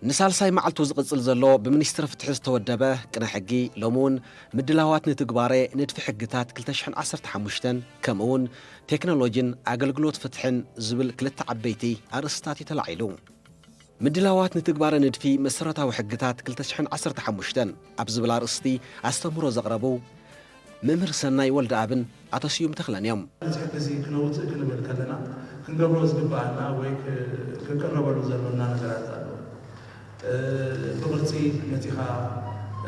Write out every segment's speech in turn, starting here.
ንሳልሳይ መዓልቱ ዝቕጽል ዘሎ ብሚኒስትሪ ፍትሒ ዝተወደበ ቅነ ሕጊ፣ ሎሚ እውን ምድላዋት ንትግባረ ንድፊ ሕግታት ክልተ ሽሕን ዓሰርተ ሓሙሽተን ከምኡ እውን ቴክኖሎጂን ኣገልግሎት ፍትሕን ዝብል ክልተ ዓበይቲ ኣርእስታት እዩ ተላዒሉ። ምድላዋት ንትግባረ ንድፊ መሰረታዊ ሕግታት ክልተ ሽሕን ዓሰርተ ሓሙሽተን ኣብ ዝብል ኣርእስቲ ኣስተምህሮ ዘቕረቡ መምህር ሰናይ ወልደኣብን ኣቶ ስዩም ተኽለን እዮም። እዚ ሕጊ እዚ ክነውፅእ ክንብል ከለና ክንገብሮ ዝግበኣና ወይ ክ-፣ ክንቅረበሉ ዘሎና ነገራት ኣሎ። እ፣ ብቕርፂ መፂኻ፣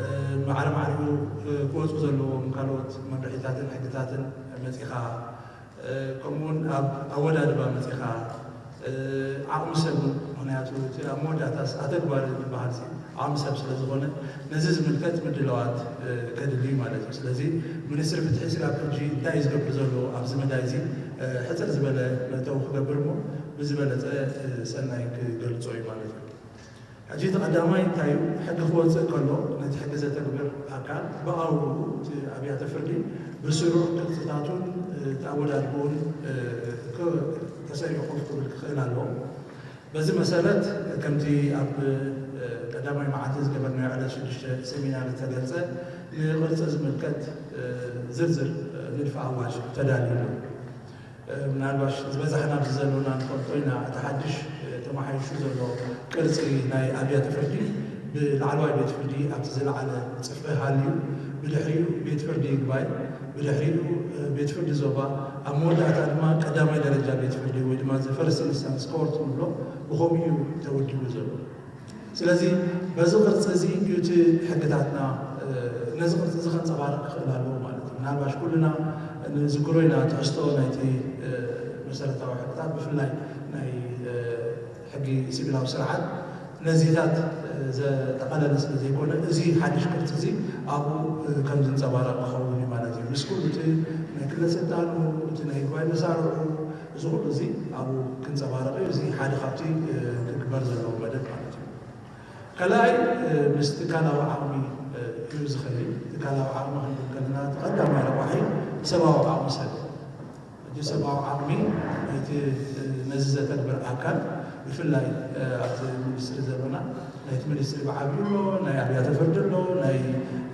እ፣ ማዕረ ማዕሪኡ፣ እ፣ ክወፁ ዘለዎም ካልኦት መምርሒታትን ሕግታትን መፂኻ፣ እ፣ ከምኡውን ኣብ ኣወዳድባ መፂኻ፣ እ፣ ዓቕሚ ሰብ እውን፣ ምኽንያቱ እቲ ኣብ መወዳእታስ ኣተግባሪ ዝበሃል ሲ ዓቕሚ ሰብ ስለ ዝኾነ፣ ነዚ ዝምልከት ምድላዋት፣ እ፣ ከድሊ እዩ ማለት እዩ። ስለዚ ሚኒስትሪ ፍትሒ ስጋብ ሕጂ እንታይ እዩ ዝገብር ዘሎ ኣብዚ መዳይ እዚ፣ እ፣ ሕፅር ዝበለ መእተዊ ክገብር እሞ ብዝበለፀ፣ እ፣ ሰናይ ክገልጾ እዩ ማለት እዩ። ሕጂ እቲ ቀዳማይ እንታይ እዩ? ሕጊ ክወፅእ ከሎ ነቲ ሕጊ ዘተግብር ኣካል ብኣውርኡ እቲ ኣብያተ ፍርዲ ብስሩዕ ቅርፅታቱን፣ እ፣ እቲ ኣወዳድብኡን፣ እ፣ ክ-፣ ተሰሪዑ ኮፍ ክብል ክኽእል ኣለዎ። በዚ መሰረት ከምቲ ኣብ፣ እ፣ ቀዳማይ መዓልቲ ዝገበርናዮ ዕለት ሽዱሽተ ሰሚናር ዝተገልጸ ንቅርጺ ዝምልከት፣ እ፣ ዝርዝር፣ እ፣ ንድፊ ኣዋጅ ተዳልዩ ኣሎ። እ፣ ምናልባሽ ዝበዛሕና ኣብዚ ዘሎና ንፈልጦ ኢና፣ እቲ ሓድሽ፣ እ፣ ተመሓይሹ ዘሎ ቅርጺ ናይ ኣብያተ ፍርዲ ብላዕለዋይ ቤት ፍርዲ ኣብቲ ዝለዓለ ጽፍሒ ሃልዩ፣ ብድሕሪኡ ቤት ፍርዲ ይግባይ፣ ብድሕሪኡ፣ እ፣ ቤት ፍርዲ ዞባ፣ ኣብ መወዳእታ ድማ ቀዳማይ ደረጃ ቤት ፍርዲ ወይ ድማ እዚ ፈርስት ኢንስታንስ ኮርት ንብሎ ብኸምኡ እዩ ተወዲቡ ዘሎ። ስለዚ በዚ ቅርጺ እዚ እዩ እቲ ሕግታትና፣ እ፣ ነዚ ቅርጺ እዚ ከንጸባርቕ ክኽእል ኣለዎ ማለት እዩ። ምናልባሽ ኩልና ንዝክሮ ኢና ትሕዝቶ ናይቲ፣ እ፣ መሰረታዊ ሕግታት ብፍላይ ናይ፣ እ፣ ሕጊ ሲቪላዊ ስርዓት ነዚታት፣ እ፣ ዘጠቓለለ ስለ ዘይኮነ፣ እዚ ሓድሽ ቅርጺ እዚ ኣብኡ፣ እ፣ ከም ዝንጸባረቕ ክኸውን እዩ ማለት እዩ። ምስ ኩሉ እቲ ናይ ክልተ ስልጣኑ፣ እቲ ናይ ይግባይ መሳርዑ፣ እዚ ኩሉ እዚ ኣብኡ ክንጸባረቕ እዩ። እዚ ሓደ ካብቲ፣ እ፣ ክግበር ዘለዎ መደብ ማለት እዩ። ካልኣይ፣ እ፣ ምስ ትካላዊ ዓቕሚ፣ እ፣ እዩ ዝኸይድ። ትካላዊ ዓቕሚ ክንብል ከለና፣ እቲ ቀዳማይ ረቋሒ ሰብኣዊ ዓቕሚ ሰብ። እቲ ሰብኣዊ ዓቕሚ ናይቲ፣ እ፣ ነዚ ዘተግብር ኣካል፣ ብፍላይ፣ እ፣ ኣብቲ ሚኒስትሪ ዘለና፣ ናይቲ ሚኒስትሪ ብዓብዩ ኣሎ፣ ናይ ኣብያተ ፍርዲ ኣሎ፣ ናይ፣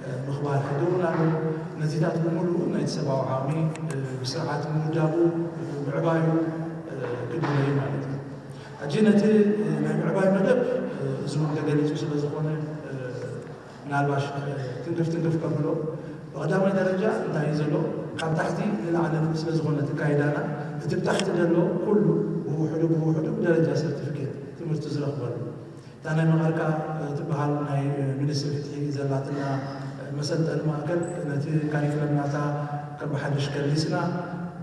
እ፣ ምኽባር ሕጊ እውን ኣሎ። ነዚታት ብምሉኡ ናይቲ ሰብኣዊ ዓቕሚ፣ እ፣ ብስርዓት ምውዳቡ፣ እ፣ ምዕባዩ፣ እ፣ ግድን እዩ ማለት እዩ። ሕጂ ነቲ፣ እ፣ ናይ ምዕባይ መደብ፣ እ፣ እዚ እውን ተገሊጹ ስለ ዝኾነ፣ እ፣ ምናልባሽ፣ እ፣ ትንክፍ ትንክፍ ከብሎ፣ ብቐዳማይ ደረጃ እንታይ እዩ ዘሎ? ካብ ታሕቲ ንላዕሊ ስለ ዝኾነ ትካይዳና፣ እቲ ብታሕቲ ዘሎ ኩሉ ብውሕዱ ብውሕዱ ብደረጃ ሰርቲፊኬት ትምህርቲ ዝረኽበሉ። እታ ናይ መቐርካ፣ እ፣ ትበሃል ናይ፣ እ፣ ሚኒስትሪ ፍትሒ ዘላትና፣ እ፣ መሰልጠኒ ማእከል ነቲ ካሪክለም ናታ ከም ብሓድሽ ከሊስና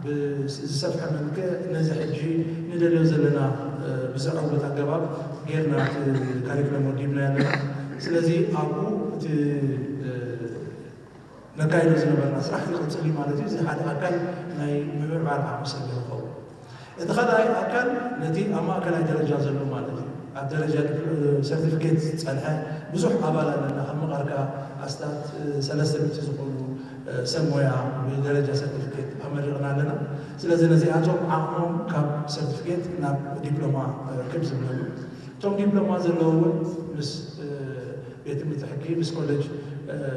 ብዝሰፍሐ መልክዕ ነዚ ሕጂ ንደልዮ ዘለና፣ እ፣ ብዘዕውት ኣገባብ ጌርና እቲ ካሪክለም ወዲብና ኣለና። ስለዚ ኣብኡ እቲ፣ እ፣ ነካይዶ ዝነበርና ስራሕ ይቕጽል እዩ ማለት እዩ። እዚ ሓደ ኣካል ናይ ምምዕባል ዓቕሚ ሰብ ይኸውን። እቲ ካልኣይ ኣካል ነቲ ኣብ ማእከላይ ደረጃ ዘሎ ማለት እዩ። ኣብ ደረጃ ዲፕ-፣ ሰርቲፊኬት ዝጸንሐ ብዙሕ ኣባል ኣለና። ከም መቐርካ ኣስታት ሰለስተ ሚእቲ ዝኾኑ ሰብ ሞያ ብደረጃ ሰርቲፊኬት ኣመሪቕና ኣለና። ስለዚ ነዚኣቶም ዓቕሞም ካብ ሰርቲፊኬት ናብ ዲፕሎማ ክብ ዝብለሉ፣ እቶም ዲፕሎማ ዘለዉ እውን ምስ ቤት ትምህርቲ ሕጊ፣ ምስ ኮሌጅ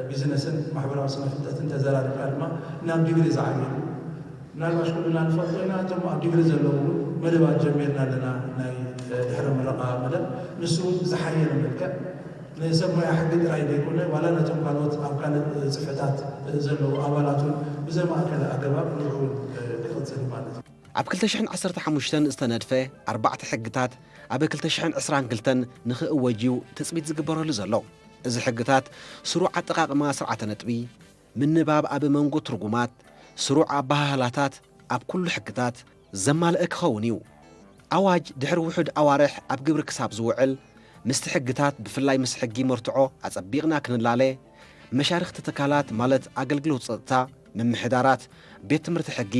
ቢዝነስን ማሕበራዊ ስነ ፍልጠትን ተዘራሪብካ ድማ ናብ ዲግሪ ዝዓብየሉ። ምናልባሽ ኩልና ንፈልጦ ኢና፣ እቶም ኣብ ዲግሪ ዘለዉ እውን መደባት ጀሚርና ኣለና፣ ናይ፣ እ፣ ድሕረ ምረቓ መደብ። ንሱ እውን ብዝሓየለ መልክዕ ንሰብ ሞያ ሕጊ ጥራይ ዘይኮነ፣ ዋላ ነቶም ካልኦት ኣብ ካልእ፣ እ፣ ጽፍሕታት፣ እ፣ ዘለዉ ኣባላት እውን ብዘማእከለ ኣገባብ ንዑ እውን፣ እ፣ ክቕጽል እዩ ማለት እዩ። ኣብ ክልተ ሽሕን ዓሰርተ ሓሙሽተን ዝተነድፈ ኣርባዕተ ሕግታት ኣብ ክልተ ሽሕን ዕስራን ክልተን ንኽእወጅ እዩ ትጽቢት ዝግበረሉ ዘሎ። እዚ ሕግታት ስሩዕ ኣጠቓቕማ ስርዓተ ነጥቢ፣ ምንባብ ኣብ መንጎ ትርጉማት፣ ስሩዕ ኣበሃህላታት ኣብ ኩሉ ሕግታት ዘማልአ ክኸውን እዩ። ኣዋጅ ድሕሪ ውሑድ ኣዋርሕ ኣብ ግብሪ ክሳብ ዝውዕል፣ ምስቲ ሕግታት ብፍላይ ምስ ሕጊ መርትዖ ኣጸቢቕና ክንላለ፣ መሻርኽቲ ትካላት ማለት ኣገልግሎት ጸጥታ፣ ምምሕዳራት፣ ቤት ትምህርቲ ሕጊ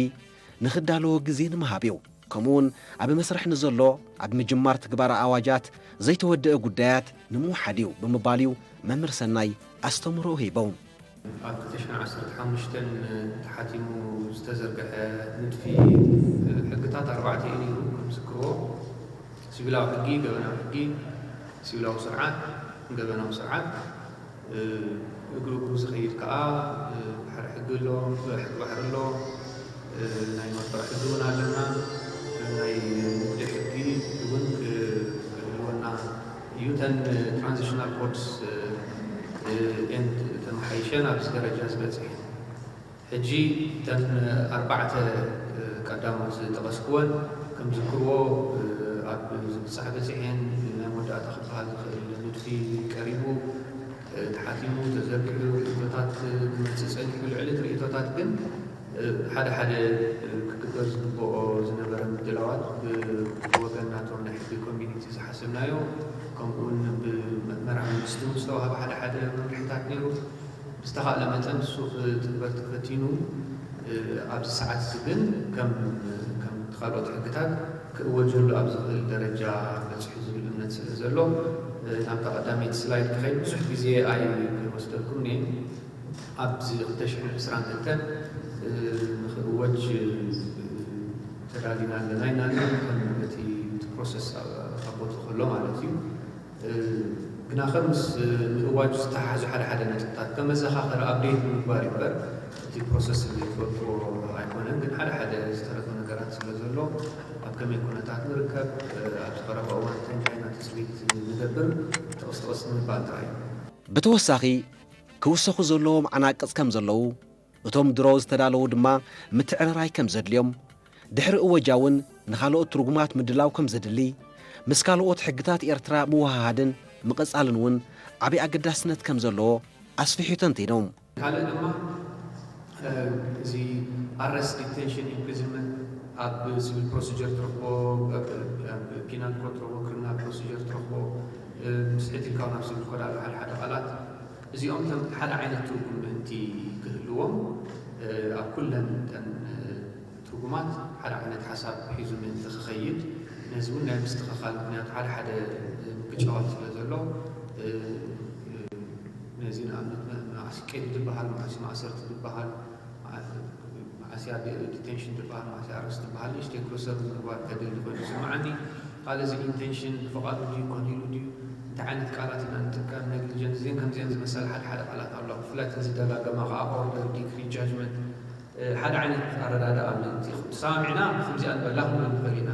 ንኽዳለዎ ግዜ ንምሃብ እዩ። ከምኡውን ኣብ መስርሕ ንዘሎ ኣብ ምጅማር ትግባረ ኣዋጃት ዘይተወደአ ጉዳያት ንምውሓድ እዩ ብምባል እዩ መምህር ሰናይ ኣስተምህሮኡ ሂቦም። ኣብ ክልተ ሽሕን ዓሰርተ ሓሙሽተን ተሓቲሙ ዝተዘርግሐ ንድፊ ሕግታት ኣርባዕተ እዩ ነይሩ። ከም ዝዝክርዎ፣ ሲቪላዊ ሕጊ፣ ገበናዊ ሕጊ፣ ሲቪላዊ ስርዓት፣ ገበናዊ ስርዓት፣ እ፣ እግሪ እግሩ ዝኸይድ ከኣ፣ እ፣ ባሕሪ ሕጊ ኣሎ፣ ሕጊ ባሕሪ ኣሎ፣ እ፣ ናይ መርትዖ ሕጊ እውን ኣለና። እ፣ ናይ ንግዲ ሕጊ እውን ክ-፣ ክህልወና እዩ። እተን ትራንዚሽናል ኮድስ፣ እ፣ እ፣ ኤንድ ተመሓይሸን ኣብዚ ደረጃ ዝበጽሐ። ሕጂ እተን ኣርባዕተ ቀዳሞት ዝጠቐስክወን ከም ዝዝክርዎ፣ ኣብ ዝብጻሕ በጺሐን፣ ናይ መወዳእታ ክበሃል ዝኽእል ንድፊ ቀሪቡ፣ ተሓቲሙ፣ ተዘርጊሑ፣ ርእይቶታት ክመጽእ ጸኒሑ። ልዕሊ እቲ ርእይቶታት ግን ሓደ ሓደ ክግበር ዝግብኦ ዝነበረ ምድላዋት ብወገን ናቶም ናይ ሕጊ ኮሚኒቲ ዝሓሰብናዮ፣ ከምኡውን ብመርሓ መንግስቲ እውን ዝተዋህበ ሓደ ሓደ መምርሒታት ነይሩ። ብዝተኻእለ መጠን እሱ ክትግበር ተፈቲኑ፣ እ፣ ኣብዚ ሰዓት እዚ ግን ከም፣ ከም ካልኦት ሕግታት ክእወጀሉ ኣብ ዝኽእል ደረጃ በጺሑ ዝብል እምነት ስለ ዘሎ፣ እ፣ ናብታ ቀዳመይቲ ስላይድ ክኸይድ ብዙሕ ግዜ ኣይወስደልኩምን እየ። ኣብዚ ክልተ ሽሕን ዕስራን ክልተን፣ እ፣ ንኽእወጅ፣ እ፣ ተዳሊና ኣለና ኢና። ከም እቲ ፕሮሰስ ኣብ፣ ኣብ ቦትኡ ከሎ ማለት እዩ። እ፣ ግናኸ ምስ ምእዋጅ ዝተሓሓዙ ሓደ ሓደ ነጥብታት ከም መዘኻኸሪ ኣፕዴት ንምግባር እዩ እምበር፣ እቲ ፕሮሰስ ትፈልጥዎ ኣይኮነን። ግን ሓደ ሓደ ዝተረፈ ነገራት ስለ ዘሎ፣ ኣብ ከመይ ኩነታት ንርከብ፣ እ፣ ኣብዚ ቀረባ እዋን እንታይ እንታይ ኢና ትጽቢት ንገብር፣ ጥቕስ ጥቕስ ንምባል ጥራይ እዩ። ብተወሳኺ፣ ክውሰኹ ዘለዎም ዓናቅጽ ከም ዘለዉ፣ እቶም ድሮ ዝተዳለዉ ድማ ምትዕርራይ ከም ዘድልዮም፣ ድሕሪ እወጃ እውን ንኻልኦት ትርጉማት ምድላው ከም ዘድሊ፣ ምስ ካልኦት ሕግታት ኤርትራ ምውህሃድን ምቕጻልን እውን ዓቢ ኣገዳስነት ከም ዘለዎ ኣስፊሑ ተንቲኑ። ካልእ ድማ፣ እ፣ እዚ ኣረስት፣ ዲቴንሽን፣ ኢምፕሪዝንመንት ኣብ ሲቪል ፕሮሲጀር ትረኽቦ፣ ኣብ፣ ኣብ ፒናል ኮድ ትረኽቦ፣ ክሪሚናል ፕሮሲጀር ትረኽቦ፣ እ፣ ምስ ዕቲልካ ናብ ሲቪል ኮድ ኣሎ ሓደ ሓደ ቃላት። እዚኦም ከም ሓደ ዓይነት ትርጉም ምእንቲ ክህልዎም፣ እ፣ ኣብ ኩለን እተን፣ እ፣ ትርጉማት ሓደ ዓይነት ሓሳብ ሒዙ ምእንቲ ክኸይድ፣ ነዚ እውን ናይ ምስትኽኻል፣ ምኽንያቱ ሓደ ሓደ፣ እ፣ ምቅጫዋት ስለ ዘሎ፣ እ፣ እ፣ ነዚ ንኣብነት መ-፣ መዓስ ቀይዲ ዝበሃል፣ መዓስ ማእሰርቲ ዝበሃል፣ መዓስ እያ ዲ-፣ ዲቴንሽን ትበሃል፣ መዓስ እያ ኣረስት ትበሃል፣ ንእሽተይ ግሮሰር ምግባር ከድሊ ኮይኑ ይስምዓኒ። ካልእ እዚ ኢንቴንሽን ብፍቓዱ ድዩ፣ ኮን ኢሉ ድዩ፣ እንታይ ዓይነት ቃላት ኢና ንጥቀም፣ ኔግሊጀንስ፣ እዚን ከምዚአን ዝመሰላ ሓደ ሓደ ቃላት ኣለዋ። ብፍላይ እተን ዝደጋገማ ከዓ ኦርደር፣ ዲክሪ፣ ጃጅመንት፣ እ፣ ሓደ ዓይነት ኣረዳድኣ ምእንቲ ተሰማሚዕና ብከምዚኣ ንበላ ክንብል ንኽእል ኢና።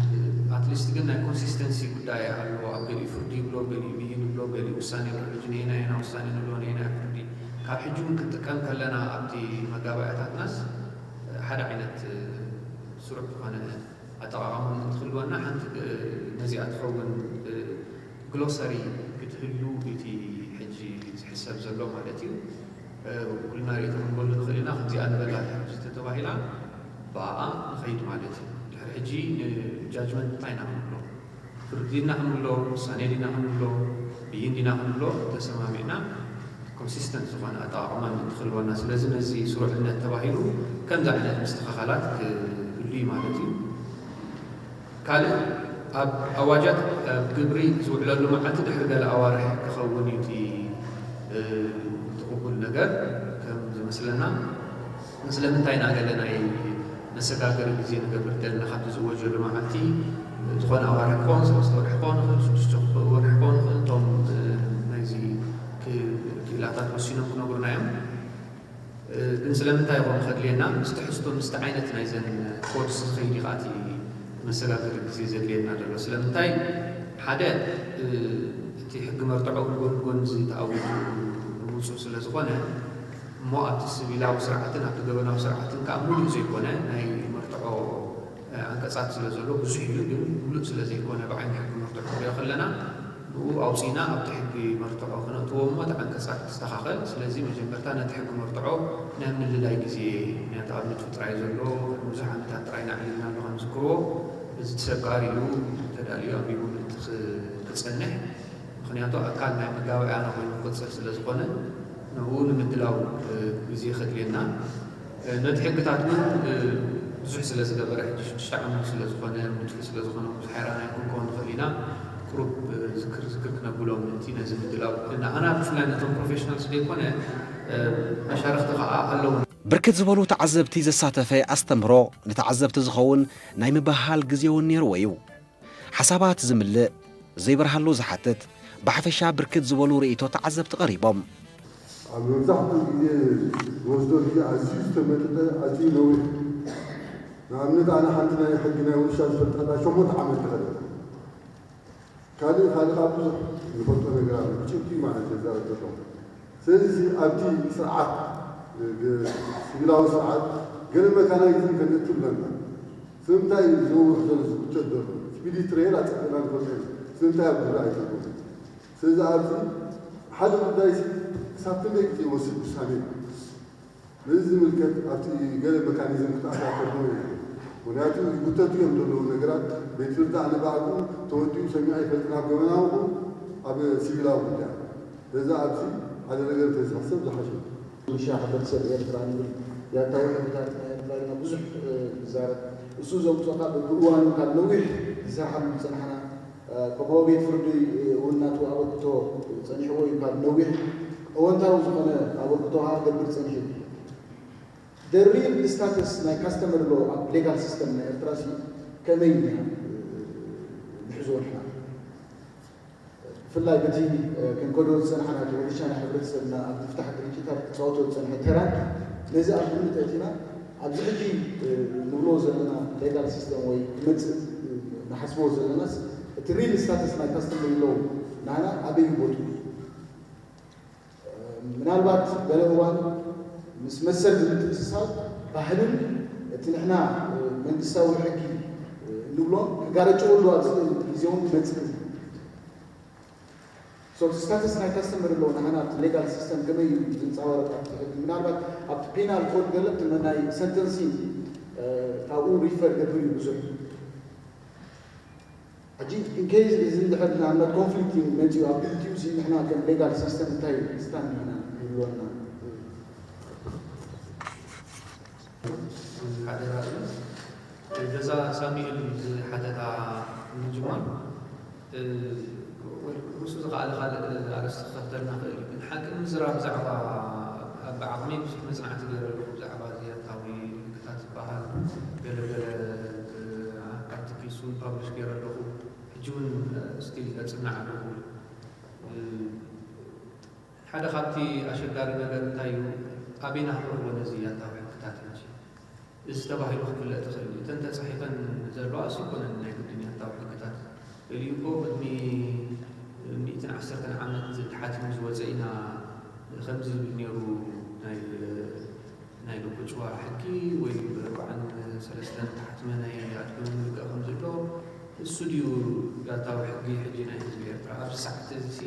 እ፣ ኣትሊስት ግን ናይ ኮንሲስተንሲ ጉዳይ ኣለዎ። ኣብ ገሊኡ ፍርዲ ይብሎ፣ ገሊኡ ብይን ይብሎ፣ ገሊኡ ውሳኔ ይብሎ። ሕጂ ነየናይ ኢና ውሳኔ ንብሎ፣ ነየናይ ፍርዲ? ካብ ሕጂ እውን ክንጥቀም ከለና ኣብቲ መጋባእያታትናስ ሓደ ዓይነት፣ እ፣ ስሩዕ ዝኾነ ኣጠቓቕማ ምእንቲ ክህልወና ሓንቲ፣ እ፣ ነዚኣ ትኸውን፣ እ፣ ግሎሰሪ ክትህሉ እቲ ሕጂ ዝሕሰብ ዘሎ ማለት እዩ። እ፣ ኩልና ርእይቶ ክንበሉ ንኽእል ኢና። ከምዚኣ ንበላ ሕጂ ተተባሂላ ብኣኣ ንኸይድ ማለት እዩ። ድሕሪ ሕጂ ንጃጅመንት እንታይ ኢና ክንብሎ? ፍርዲ ዲና ክንብሎ፣ ውሳኔ ዲና ክንብሎ፣ ብይን ዲና ክንብሎ ተሰማሚዕና ኮንሲስተንት ዝኾነ ኣጠቓቕማ ምእንቲ ክህልወና። ስለዚ ነዚ ስሩዕነት ተባሂሉ ከምዚ ዓይነት ምስትኽኻላት ክህሉ እዩ ማለት እዩ። ካልእ ኣብ ኣዋጃት፣ ኣብ ግብሪ ዝውዕለሉ መዓልቲ ድሕሪ ገለ ኣዋርሕ ክኸውን እዩ እቲ፣ እ፣ እቲ ቅቡል ነገር ከም ዝመስለና። ስለምንታይ ኢና ገለ ናይ መሰጋገሪ ግዜ ንገብር ዘለና? ካብቲ ዝእወጀሉ መዓልቲ ዝኾነ ኣዋርሕ ክኸውን፣ ሰለስተ ወርሒ ክኸውን ይኽእል፣ ሽዱሽተ ወርሒ ክኸውን ይኽእል። እቶም፣ እ፣ ናይዚ ክ-፣ ክኢላታት ወሲኖም ክነግሩና እዮም። እ፣ ግን ስለምንታይ ይኾን ከድልየና? ምስ ትሕዝቶ፣ ምስቲ ዓይነት ናይዘን ኮድስ ዝኸይድ እዩ ከኣ እቲ መሰጋገሪ ግዜ ዘድልየና ዘሎ። ስለምንታይ? ሓደ፣ እ፣ እቲ ሕጊ መርትዖ እውን ጎን ጎን እዚ ተኣዊጁ ንውፁ ስለ ዝኾነ፣ እሞ ኣብቲ ሲቪላዊ ስርዓትን ኣብቲ ገበናዊ ስርዓትን ከኣ ምሉእ ዘይኮነ ናይ መርትዖ፣ እ፣ ዓንቀጻት ስለ ዘሎ ብዙሕ እዩ፣ ግን ምሉእ ስለ ዘይኮነ ብዓይኒ ሕጊ መርትዖ ክንሪኦ ከለና ንኡ ኣውጺእና ኣብቲ ሕጊ መርትዖ ክነእትዎ እሞ እቲ ዓንቀጻት ክስተኻኸል። ስለዚ መጀመርታ ነቲ ሕጊ መርትዖ ናይ ምልላይ ግዜ፣ ምኽንያቱ ኣብ ንድፊ ጥራይ ዘሎ፣ ቅድሚ ብዙሕ ዓመታት ጥራይ ኢና ኣዕሊልና ኣሎ ከም ዝዝክርዎ። እዚ ሰብ ከኣ ርእዩ ተዳልዩ ኣንቢቡ ምእንቲ ክ-፣ ክጸንሕ፣ ምኽንያቱ ኣካል ናይ መጋበእያና ኮይኑ ክቕጽል ስለ ዝኾነ፣ ንኡ ንምድላው፣ እ፣ ግዜ ከድልየና። እ፣ ነቲ ሕግታት እውን፣ እ፣ ብዙሕ ስለ ዝገበረ፣ ሕጂ ሽዱሽተ ዓመት ስለ ዝኾነ፣ ንድፊ ስለ ዝኾነ፣ ብዙሕ ኣይረኣናዮን ክንከውን ንኽእል ኢና። ቁሩብ፣ እ፣ ዝክር ዝክር ክነብሎም ምእንቲ ነዚ ምድላው። ንኣና ብፍላይ ነቶም ፕሮፌሽናልስ ዘይኮነ፣ እ፣ መሻርኽቲ ከኣ ኣለዉ። ብርክት ዝበሉ ተዓዘብቲ ዘሳተፈ ኣስተምህሮ፣ ንተዓዘብቲ ዝኸውን ናይ ምብህሃል ግዜ እውን ነይርዎ እዩ። ሓሳባት ዝምልእ፣ ዘይበርሃሉ ዝሓትት፣ ብሓፈሻ ብርክት ዝበሉ ርእይቶ ተዓዘብቲ ቀሪቦም። ኣብ መብዛሕትኡ ግዜ ዝወስዶ ግዜ ኣዝዩ ዝተመጠጠ ኣዝዩ ነዊሕ። ንኣብነት ኣነ ሓንቲ ናይ ሕጊ ናይ ውርሻ ዝፈልጠላ ሸሞንተ ዓመት ተኸደ። ካልእ ካልእ ካብ ብዙሕ ንፈልጦ ነገር ኣሎ። ብጭብጢ ማለት እየ ዝዛረብ ዘለኹ። ስለዚ ኣብቲ ስርዓት ሲቪላዊ ስርዓት ገለ መካናይዝም ከነእቱ ኣለና። ስለምንታይ እዩ ዝነውሕ ዘሎ ዝጉተት ዘሎ? ስፒዲ ትሬል ኣፀቢቕና ንፈልጦ ኢና። ስለምንታይ ኣብ ግብሪ ኣይተርጎምን? ስለዚ ኣብዚ ሓደ ጉዳይ ክሳብ ክንደይ ግዜ ይወስድ ውሳኔ እዩ። ነዚ ዝምልከት ኣብቲ ገለ መካኒዝም ክትኣሳተፍ ነው። ምክንያቱ ይጉተቱ እዮም ዘለዉ ነገራት። ቤት ፍርዲ ኣነ ብኣግኡ ተወዲኡ ሰሚዐ ይፈልጥን ኣብ ገበናዊ ይኹን ኣብ ሲቪላዊ ጉዳይ። በዛ ኣብዚ ሓደ ነገር እንተዝሕሰብ ዝሓሸ እዩ። ምሻ ሕብረተሰብ ኤርትራ ንብል ያታዊ ሕግታት ናይ ኤርትራ ኢና ብዙሕ ንዛረብ። እሱ ዘምፅኦ ካብ ብእዋኑ ካብ ነዊሕ ዝሰርሓሉ ዝፀናሕና ከምኡ ቤት ፍርዲ እውን ናቱ ኣበርክቶ ፀኒሕዎ እዩ። ካብ ነዊሕ እወንታዊ ዝኾነ ኣበርክቶ ከዓ ክገብር ፀኒሑ እዩ። The real status ናይ customer law ኣብ legal system ናይ ኤርትራ ሲ ከመይ ኢና ንሕዞ ንሕና? ብፍላይ በቲ ክንከዶ ዝፀናሕና እቲ ወዲሻ ናይ ሕብረተሰብና ኣብ ምፍታሕ ግርጭታት ክፃወቶ ዝፀንሐ ተራን ነዚ ኣብ ግምት ኣእቲና ኣብዚ ሕጂ ንብሎ ዘለና legal system ወይ ክመፅእ ንሓስቦ ዘለናስ እቲ real status ናይ customer law ናና ኣበይ ቦቱ ምናልባት ገለ እዋን ምስ መሰል ብምትእስሳር ባህልን እቲ ንሕና መንግስታዊ ሕጊ እንብሎን ክጋረጨወሉ ኣብ ዝኽእል ግዜ እውን ክመፅእ እዩ። So እቲ status ናይ customer law ንሕና ኣብቲ legal system ከመይ እዩ ዝንፃባረቕ ኣብቲ ሕጊ ምናልባት ኣብቲ penal code ገለ እቲ ናይ sentencing ካብኡ refer ገብር እዩ ብዙሕ ሕጂ in case እዚ እንድሕር ንኣብነት conflict መፂኡ ኣብ ክልቲኡ ሲ ንሕና ከም legal system እንታይ stand ኢና ንብለና ሓደራ እዩ። ገዛ ሳሙኤል ዝሓተታ ንምጅማር ርእሱ ዝኸኣለ ካልእ ኣርእስቲ ክኸፍተልና ክእል እዩ። ግን ሓቂ ንምዝራብ ብዛዕባ ብዓቕመይ ብዙሕ መፅናዕቲ ገይረ ኣለኹ ብዛዕባ እዚ ኣታዊ ምልክታት ዝበሃል ገለ ገለ ኣርቲክልስ እውን ፓብሊሽ ገይረ ኣለኹ። ሕጂ እውን ስቲል እፅናዕ ኣለኹ። ሓደ ካብቲ ኣሸጋሪ ነገር እንታይ እዩ? ኣበይና ክንረኽቦ ነዚ ኣታዊ ሕግታት ሕጂ? እዚ ተባሂሉ ክፍለጥ ይኽእል እዩ። እተን ተጻሒፈን ዘለዋስ ኣይኮነን ናይ ግድን ኣታዊ ሕግታት። ገሊኡ እኮ ቅድሚ ሚእትን ዓሰርተን ዓመት ተሓቲሙ ዝወጸ ኢና ከምዚ ይብል ነይሩ ናይ ናይ ሎኮ ጭዋ ሕጊ ወይ ብኣርብዓን ሰለስተን ተሓትመ ናይ ኣድግም ምልክዕ ከም ዘሎ እሱ ድዩ ኣታዊ ሕጊ ሕጂ ናይ ህዝቢ ኤርትራ ኣብዚ ሰዓት እዚ ሲ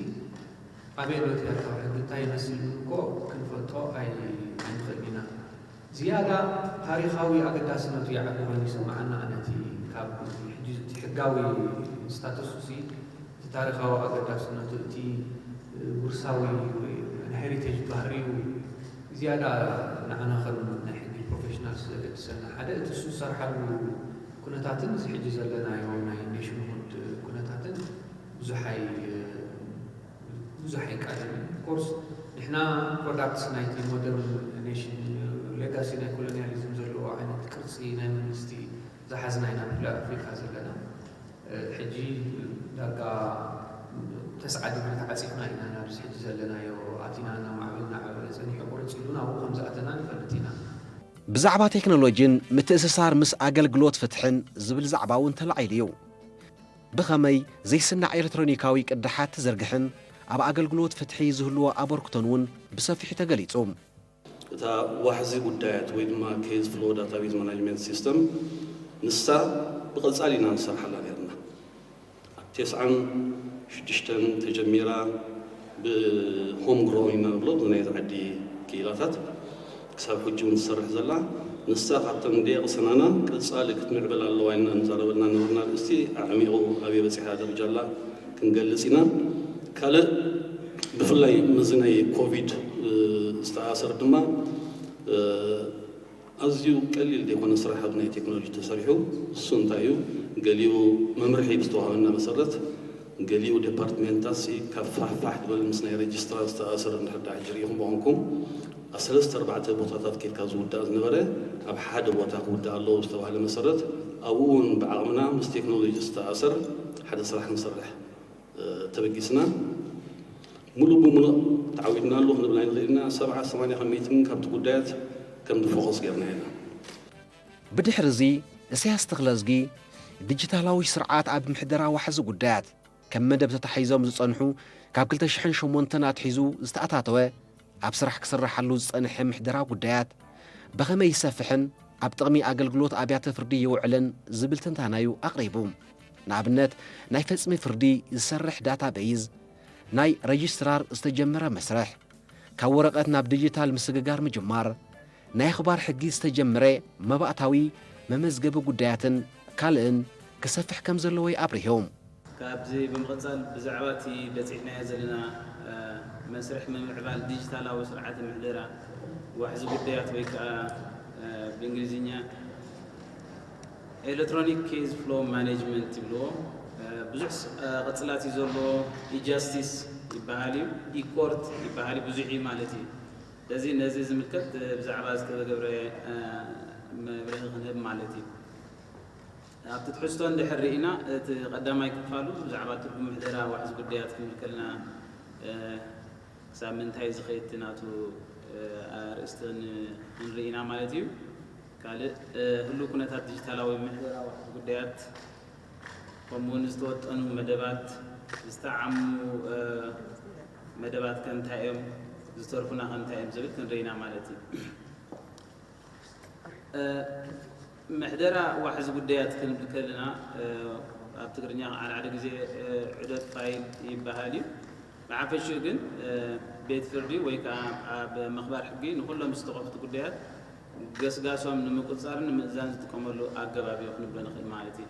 ኣበይ ኣሎ እቲ ኣታዊ ሕጊ እንታይ ይመስል እኮ ክንፈልጦ ኣይንኽእልን ኢና። ዝያዳ ታሪኻዊ ኣገዳስነቱ ይዓቢ ኮይኑ ይስምዓና ኣነ እቲ ካብ ሕጂ እቲ ሕጋዊ ስታተሱ ሲ እቲ ታሪኻዊ ኣገዳስነቱ እቲ ውርሳዊ ወይ ሄሪቴጅ ባህሪኡ ዝያዳ ንዓና ከም ናይ ሕጊ ፕሮፌሽናልስ ዘገድሰና ሓደ እቲ እሱ ዝሰርሓሉ ኩነታትን እዚ ሕጂ ዘለናዮ ናይ ኔሽንሁድ ኩነታትን ብዙሕ ኣይ ብዙሕ ኣይቃደምን። Of course ንሕና ፕሮዳክትስ ናይቲ ሞደርን ኔሽን ሌጋሲ ናይ ኮሎኒያሊዝም ዘለዎ ዓይነት ቅርፂ ናይ መንግስቲ ዝሓዝና ኢና ብፍላይ ኣብ ኣፍሪካ ዘለና ሕጂ ዳርጋ ተስዓ ዲግሪ ተዓፂፍና ኢና ናብዚ ሕጂ ዘለናዮ ኣቲና እናማዕበልና ዓበለ ፀኒሑ ቁርፅ ኢሉ ናብኡ ከም ዝኣተና ንፈልጥ ኢና። ብዛዕባ ቴክኖሎጂን ምትእስሳር ምስ ኣገልግሎት ፍትሕን ዝብል ዛዕባ እውን ተላዒሉ እዩ። ብኸመይ ዘይስናዕ ኤሌክትሮኒካዊ ቅዳሓት ትዝርግሕን ኣብ ኣገልግሎት ፍትሒ ዝህልዎ ኣበርክቶን እውን ብሰፊሑ ተገሊጹ። እታ ዋሕዚ ጉዳያት ወይ ድማ case flow database management system ንሳ ብቐጻሊ ኢና ንሰርሓላ ነርና። ኣብ ተስዓን ሽዱሽተን ተጀሚራ ብ home grown ኢና ንብሎ ብናይዚ ዓዲ ክኢላታት ክሳብ ሕጂ እውን ትሰርሕ ዘላ ንሳ ካብተን ደየቕሰናና ቀጻሊ ክትምዕብል ኣለዋ ኢልና ንዛረበልና ነበርና ኣርእስቲ ኣዕሚቑ ኣበይ በጺሓ ደረጃ ኣላ ክንገልጽ ኢና። ካልእ ብፍላይ ምስዚ ናይ ኮቪድ ዝተኣሳሰር ድማ ኣዝዩ ቀሊል ዘይኮነ ስራሕ ኣብ ናይ ቴክኖሎጂ ተሰሪሑ። እሱ እንታይ እዩ? ገሊኡ መምርሒ ብዝተዋህበና መሰረት ገሊኡ ዲፓርትሜንታት ካብ ፋሕፋሕ ዝበል ምስ ናይ ሬጅስትራር ዝተኣሳሰር እንድሕር ደኣ ሕጂ ርኢኹም ብኾንኩም ኣብ ሰለስተ ኣርባዕተ ቦታታት ኬድካ ዝውዳእ ዝነበረ ኣብ ሓደ ቦታ ክውዳእ ኣለዎ ዝተባህለ መሰረት ኣብኡ እውን ብዓቕምና ምስ ቴክኖሎጂ ዝተኣሳሰር ሓደ ስራሕ ንሰርሕ። ተበጊስና ሙሉእ ብሙሉእ ተዓዊድናሉ ክንብል ኣይንኽእል ኢና። ሰብዓ ሰማንያ ካብ ሚእቲ ካብቲ ጉዳያት ከምዚ ፎከስ ጌርና ኢና። ብድሕሪ እዚ፣ እሰያስ ተኽለዝጊ ዲጂታላዊ ስርዓት ኣብ ምሕደራ ዋሕዚ ጉዳያት ከም መደብ ተታሒዞም ዝጸንሑ ካብ ክልተ ሽሕን ሸሞንተን ኣትሒዙ ዝተኣታተወ ኣብ ስራሕ ክስረሓሉ ዝጸንሐ ምሕደራ ጉዳያት ብኸመይ ይሰፍሕን ኣብ ጥቕሚ ኣገልግሎት ኣብያተ ፍርዲ ይውዕልን ዝብል ትንታነዩ ኣቕሪቡ። ንኣብነት ናይ ፈጽሚ ፍርዲ ዝሰርሕ ዳታ በይዝ፣ ናይ ረጅስትራር ዝተጀመረ መስርሕ፣ ካብ ወረቐት ናብ ዲጂታል ምስግጋር ምጅማር፣ ናይ ኣኽባር ሕጊ ዝተጀመረ መባእታዊ መመዝገቢ ጉዳያትን ካልእን ክሰፍሕ ከም ዘለዎዩ ኣብሪሁ። ካብዚ ብምቕጻል ብዛዕባ እቲ በጺሕናዮ ዘለና መስርሕ ምምዕባል ዲጂታላዊ ስርዓተ ምሕደራ ዋሕዚ ጉዳያት ወይ ከዓ ብእንግሊዝኛ ኤሌክትሮኒክ ኬዝ ፍሎ ማኔጅመንት ይብልዎ። ብዙሕ ቅጽላት እዩ ዘለዎ። ኢጃስቲስ ይበሃል እዩ፣ ኢኮርት ይበሃል እዩ፣ ብዙሕ እዩ ማለት እዩ። ስለዚ ነዚ ዝምልከት ብዛዕባ ዝተገብረ መብርሂ ክንህብ ማለት እዩ። ኣብቲ ትሕዝቶ እንድሕር ርኢና እቲ ቀዳማይ ክፋሉ ብዛዕባ ትርጉም ምሕደራ ዋሕዚ ጉዳያት ክንብል ከለና ክሳብ ምንታይ ዝኸይድ ናቱ ኣርእስቲ ክንርኢ ኢና ማለት እዩ። ካልእ ህሉው ኩነታት ዲጂታላዊ ምሕደራ ዋሕዚ ጉዳያት ከምኡውን ዝተወጠኑ መደባት፣ ዝተዓሙ መደባት ከ እንታይ እዮም፣ ዝተርፉና ከ እንታይ እዮም ዝብል ክንርኢ ኢና ማለት እዩ። ምሕደራ ዋሕዚ ጉዳያት ክንብል ከለና ኣብ ትግርኛ ዓድዓዲ ግዜ ዑደት ፋይል ይበሃል እዩ። ብሓፈሽኡ ግን ቤት ፍርዲ ወይ ከዓ ኣብ ምኽባር ሕጊ ንኩሎም ዝተኸፍቱ ጉዳያት ገስጋሶም ንምቁፅፃርን ንምእዛን ዝጥቀመሉ ኣገባብ እዩ ክንብሎ ንኽእል ማለት እዩ።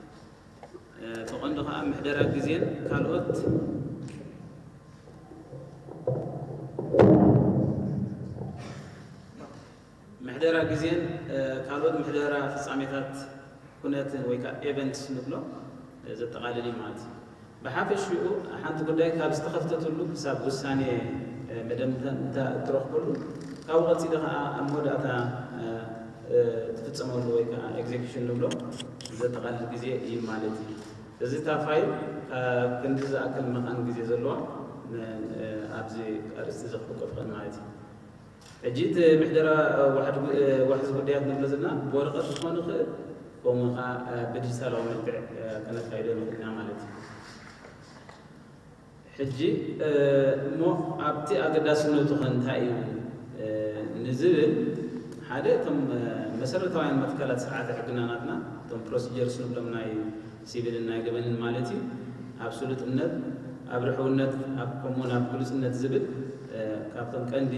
ብቐንዱ ከዓ ምሕደራ ግዜን ካልኦት ምሕደራ ግዜን ካልኦት ምሕደራ ፍፃሜታት ኩነትን ወይ ከዓ ኤቨንትስ ንብሎ ዘጠቓልል እዩ ማለት እዩ። ብሓፈሽኡ ሓንቲ ጉዳይ ካብ ዝተኸፍተትሉ ክሳብ ውሳኔ መደምደምታ እትረኽበሉ ካብኡ ቀፂሉ ከዓ ኣብ መወዳእታ ትፍፀመሉ ወይ ከዓ ኤግዜኪሽን ንብሎ ዘጠቓልል ግዜ እዩ ማለት እዩ። እዚ እታ ፋይል ካብ ክንዲ ዝኣክል መቓን ግዜ ዘለዋ ኣብዚ ኣርእስቲ ዘኽብቆ ትኽእል ማለት እዩ። ሕጂ እቲ ምሕደራ ዋሕዚ ጉዳያት ንብሎ ዘለና ብወረቐት ክኾን ይኽእል፣ ከምኡ ከዓ ብዲጂታላዊ መልክዕ ከነካይዶ ንኽእል ኢና ማለት እዩ። ሕጂ እሞ ኣብቲ ኣገዳስነቱ ከ እንታይ እዩ ንዝብል ሓደ እቶም መሰረታውያን መትከላት ስርዓተ ሕግና ናትና እቶም ፕሮሲጀርስ ንብሎም ናይ ሲቪልን ናይ ገበንን ማለት እዩ ኣብ ስሉጥነት ኣብ ርሕውነት ኣብ ከምኡውን ኣብ ግሉፅነት ዝብል ካብቶም ቀንዲ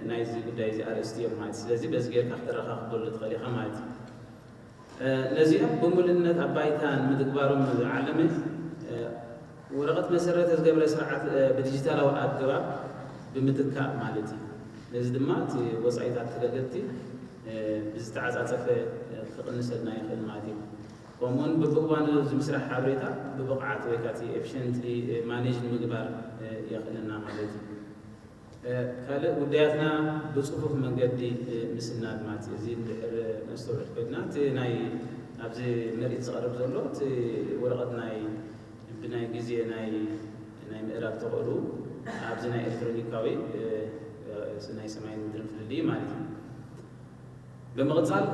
ናይዚ ጉዳይ እዚ ኣርእስቲ እዮም ማለት ስለዚ በዚ ጌርካ ክተረኻኽበሉ ትኽእል ኢኻ ማለት እዩ። ነዚኦም ብምሉእነት ኣብ ባይታ ንምትግባሮም ዝዓለመ ወረቐት መሰረት ዝገብረ ስርዓት ብዲጂታላዊ ኣገባብ ብምትካእ ማለት እዩ። ነዚ ድማ እቲ ወፃኢታት ተገልገልቲ ብዝተዓፃፀፈ ክቕንሰልና ይኽእል ማለት እዩ። ከምኡውን ብብእዋኑ ዝምስራሕ ሓበሬታ ብብቕዓት ወይ ከዓ እቲ ኤፊሽንትሊ ማኔጅ ንምግባር የኽእለና ማለት እዩ። ካልእ ጉዳያትና ብፅፉፍ መንገዲ ምስናድ ማለት እዩ። እዚ እንድሕር ነስተውዕል ኮይንና እቲ ናይ ኣብዚ ምርኢት ዝቐርብ ዘሎ እቲ ወረቐት ናይ ብናይ ግዜ ናይ ናይ ምእራብ ተኽእሉ ኣብዚ ናይ ኤሌክትሮኒካዊ ናይ ሰማይን ምድርን ፍልልይ ማለት እዩ። ብምቕፃል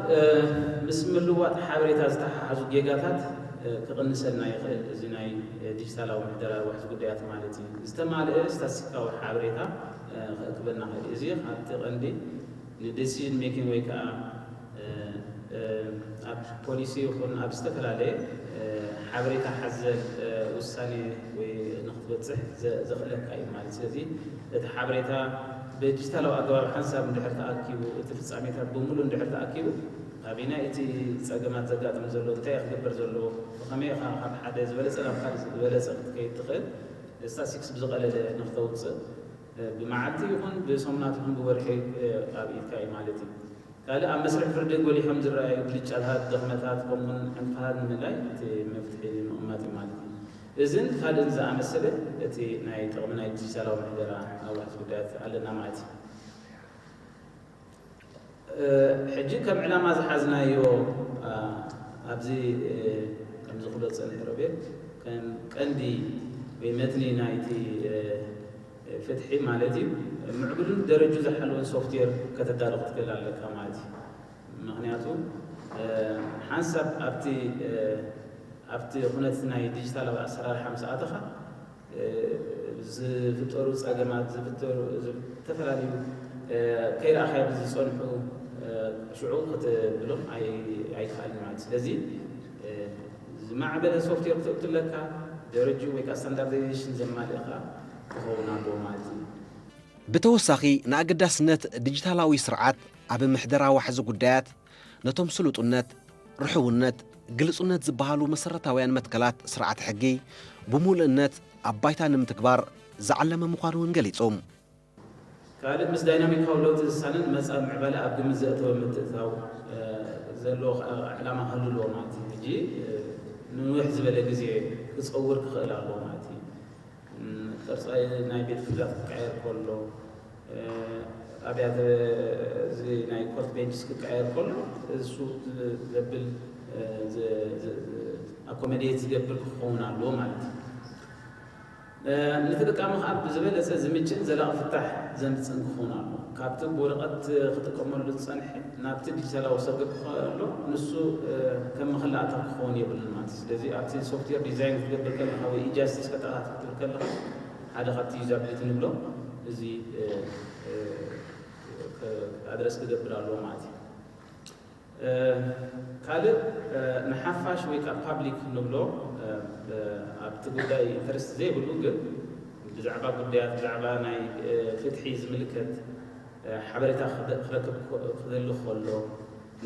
ምስ ምልዋጥ ሓበሬታ ዝተሓሓዙ ጌጋታት ክቕንሰልና ይኽእል። እዚ ናይ ዲጂታላዊ ምሕደራ ዋሕዚ ጉዳያት ማለት እዩ። ዝተማልአ ስታስቲካዊ ሓበሬታ ክእክበልና ይኽእል። እዚ ኣብቲ ቀንዲ ንዲሲዥን ሜኪንግ ወይ ከዓ ኣብ ፖሊሲ ይኹን ኣብ ዝተፈላለየ ሓበሬታ ሓዘል ውሳኔ ወይ ንክትበፅሕ ዘኽእለካ እዩ ማለት ስለዚ እቲ ሓበሬታ ብዲጂታላዊ ኣገባብ ሓንሳብ እንድሕር ተኣኪቡ እቲ ፍፃሜታት ብምሉእ እንድሕር ተኣኪቡ ኣበይናይ እቲ ፀገማት ዘጋጥም ዘሎ እንታይ ክግበር ዘለዎ ብኸመይ ኢኻ ካብ ሓደ ዝበለፀ ናብ ካልእ ዝበለፀ ክትከይድ ትኽእል ስታስቲክስ ብዝቐለለ ንክተውፅእ ብመዓልቲ ይኹን ብሰሙናት ይኹን ብወርሒ ኣብ ኢድካ እዩ ማለት እዩ። ካልእ ኣብ መስርሕ ፍርዲ ጎሊሖም ዝረኣዩ ብልጫታት፣ ድኽመታት ከምኡውን ዕንቅፋታት ንምእላይ እቲ መፍትሒ ምቕማጥ እዩ ማለት እዩ። እዝን ካልእን ዝኣመሰለ እቲ ናይ ጥቕሚ ናይ ዲጂታላዊ ምሕደራ ኣብ ዋሕዚ ጉዳያት ኣለና ማለት እዩ። ሕጂ ከም ዕላማ ዝሓዝናዮ ኣብዚ ከምዚ ክብሎ ዝፀንሐ ሮቤል ከም ቀንዲ መትኒ ናይቲ ፍትሒ ማለት እዩ። ምዕቡልን ደረጁ ዝሓለወን ሶፍትዌር ከተዳሉ ክትክእል ኣለካ ማለት እዩ። ምክንያቱ ሓንሳብ ኣብቲ ኣብቲ ኩነት ናይ ዲጂታላዊ ኣሰራርሓ ምስ ኣተኻ ዝፍጠሩ ፀገማት ዝፍጠሩ ዝተፈላለዩ ከይረኣኻዮም ዝፀንሑ ሽዑ ክትብሎም ኣይከኣልን ማለት እዩ። ስለዚ ዝማዕበለ ሶፍትዌር ክተእቱ ኣለካ። ደረጅኡ ወይ ከዓ ስታንዳርዳይዜሽን ዘማልእኻ ክኸውን ኣለዎ ማለት እዩ። ብተወሳኺ ንኣገዳስነት ዲጂታላዊ ስርዓት ኣብ ምሕደራ ዋሕዚ ጉዳያት ነቶም ስሉጥነት፣ ርሑውነት፣ ግልጹነት ዝበሃሉ መሰረታውያን መትከላት ስርዓት ሕጊ ብሙሉእነት ኣብ ባይታ ንምትግባር ዝዓለመ ምዃኑ እውን ገሊጹ። ካልእ ምስ ዳይናሚካዊ ለውጢ ዝሳነን መጻኢ ምዕባለ ኣብ ግምት ዘእተወ ምትእትታው ዘለዎ ዕላማ ክህሉ ኣለዎ ማለት እዩ። ሕጂ ንንውሕ ዝበለ ግዜ ክጸውር ክኽእል ኣለዎ ማለት እዩ። ቅርጻ ናይ ቤት ፍርድታት ክቀየር ከሎ ኣብያተ እዚ ናይ ኮርት ቤንችስ ክቀየር ከሎ እሱ ዘብል ኣኮመዴት ዝገብር ክኸውን ኣለዎ ማለት እዩ። ንተጠቃሚ ከዓ ብዝበለፀ ዝምችእን ዘላቂ ፍታሕ ዘምፅእን ክኸውን ኣለዎ። ካብቲ ብወረቐት ክጥቀመሉ ዝፀንሐ ናብቲ ዲጂታላዊ ሰገር ክኸሎ ንሱ ከም መኸላእታ ክኸውን የብሉን ማለት እዩ። ስለዚ ኣብቲ ሶፍትዌር ዲዛይን ክትገብር ከለካ ወይ ኢጃስቲስ ከተኣታት ክትብል ከለካ ሓደ ካብቲ ዩዛብሊቲ ንብሎ እዚ ኣድረስ ክገብር ኣለዎ ማለት እዩ። ካልእ ንሓፋሽ ወይ ከዓ ፓብሊክ ንብሎ ኣብቲ ጉዳይ ኢንተረስት ዘይብሉ ግን ብዛዕባ ጉዳያት ብዛዕባ ናይ ፍትሒ ዝምልከት ሓበሬታ ክረክብ ክደሊ ከሎ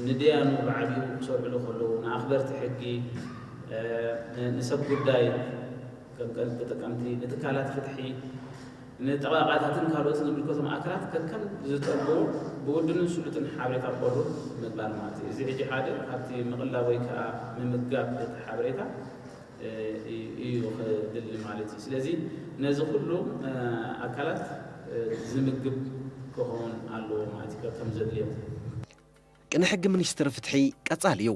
ንደያኑ ብዓቢኡ ክሰርሕሉ ከለዉ ንኣኽበርቲ ሕጊ ንሰብ ጉዳይ ከም ቀንዲ ተጠቀምቲ ንትካላት ፍትሒ ንጠበቓታትን ካልኦትን ዝምልከቶም ኣካላት ከከም ዝጠልብዎ ብውድንን ስሉጥን ሓበሬታ ክቐርብ ምግባር ማለት እዩ። እዚ ሕጂ ሓደ ካብቲ ምቕላብ ወይ ከዓ ምምጋብ እቲ ሓበሬታ እዩ ክድሊ ማለት እዩ። ስለዚ ነዚ ኩሉ ኣካላት ዝምግብ ክኸውን ኣለዎ ማለት እዩ ከከም ዘድልዮም። ቅነ ሕጊ ሚኒስትሪ ፍትሒ ቀጻሊ እዩ።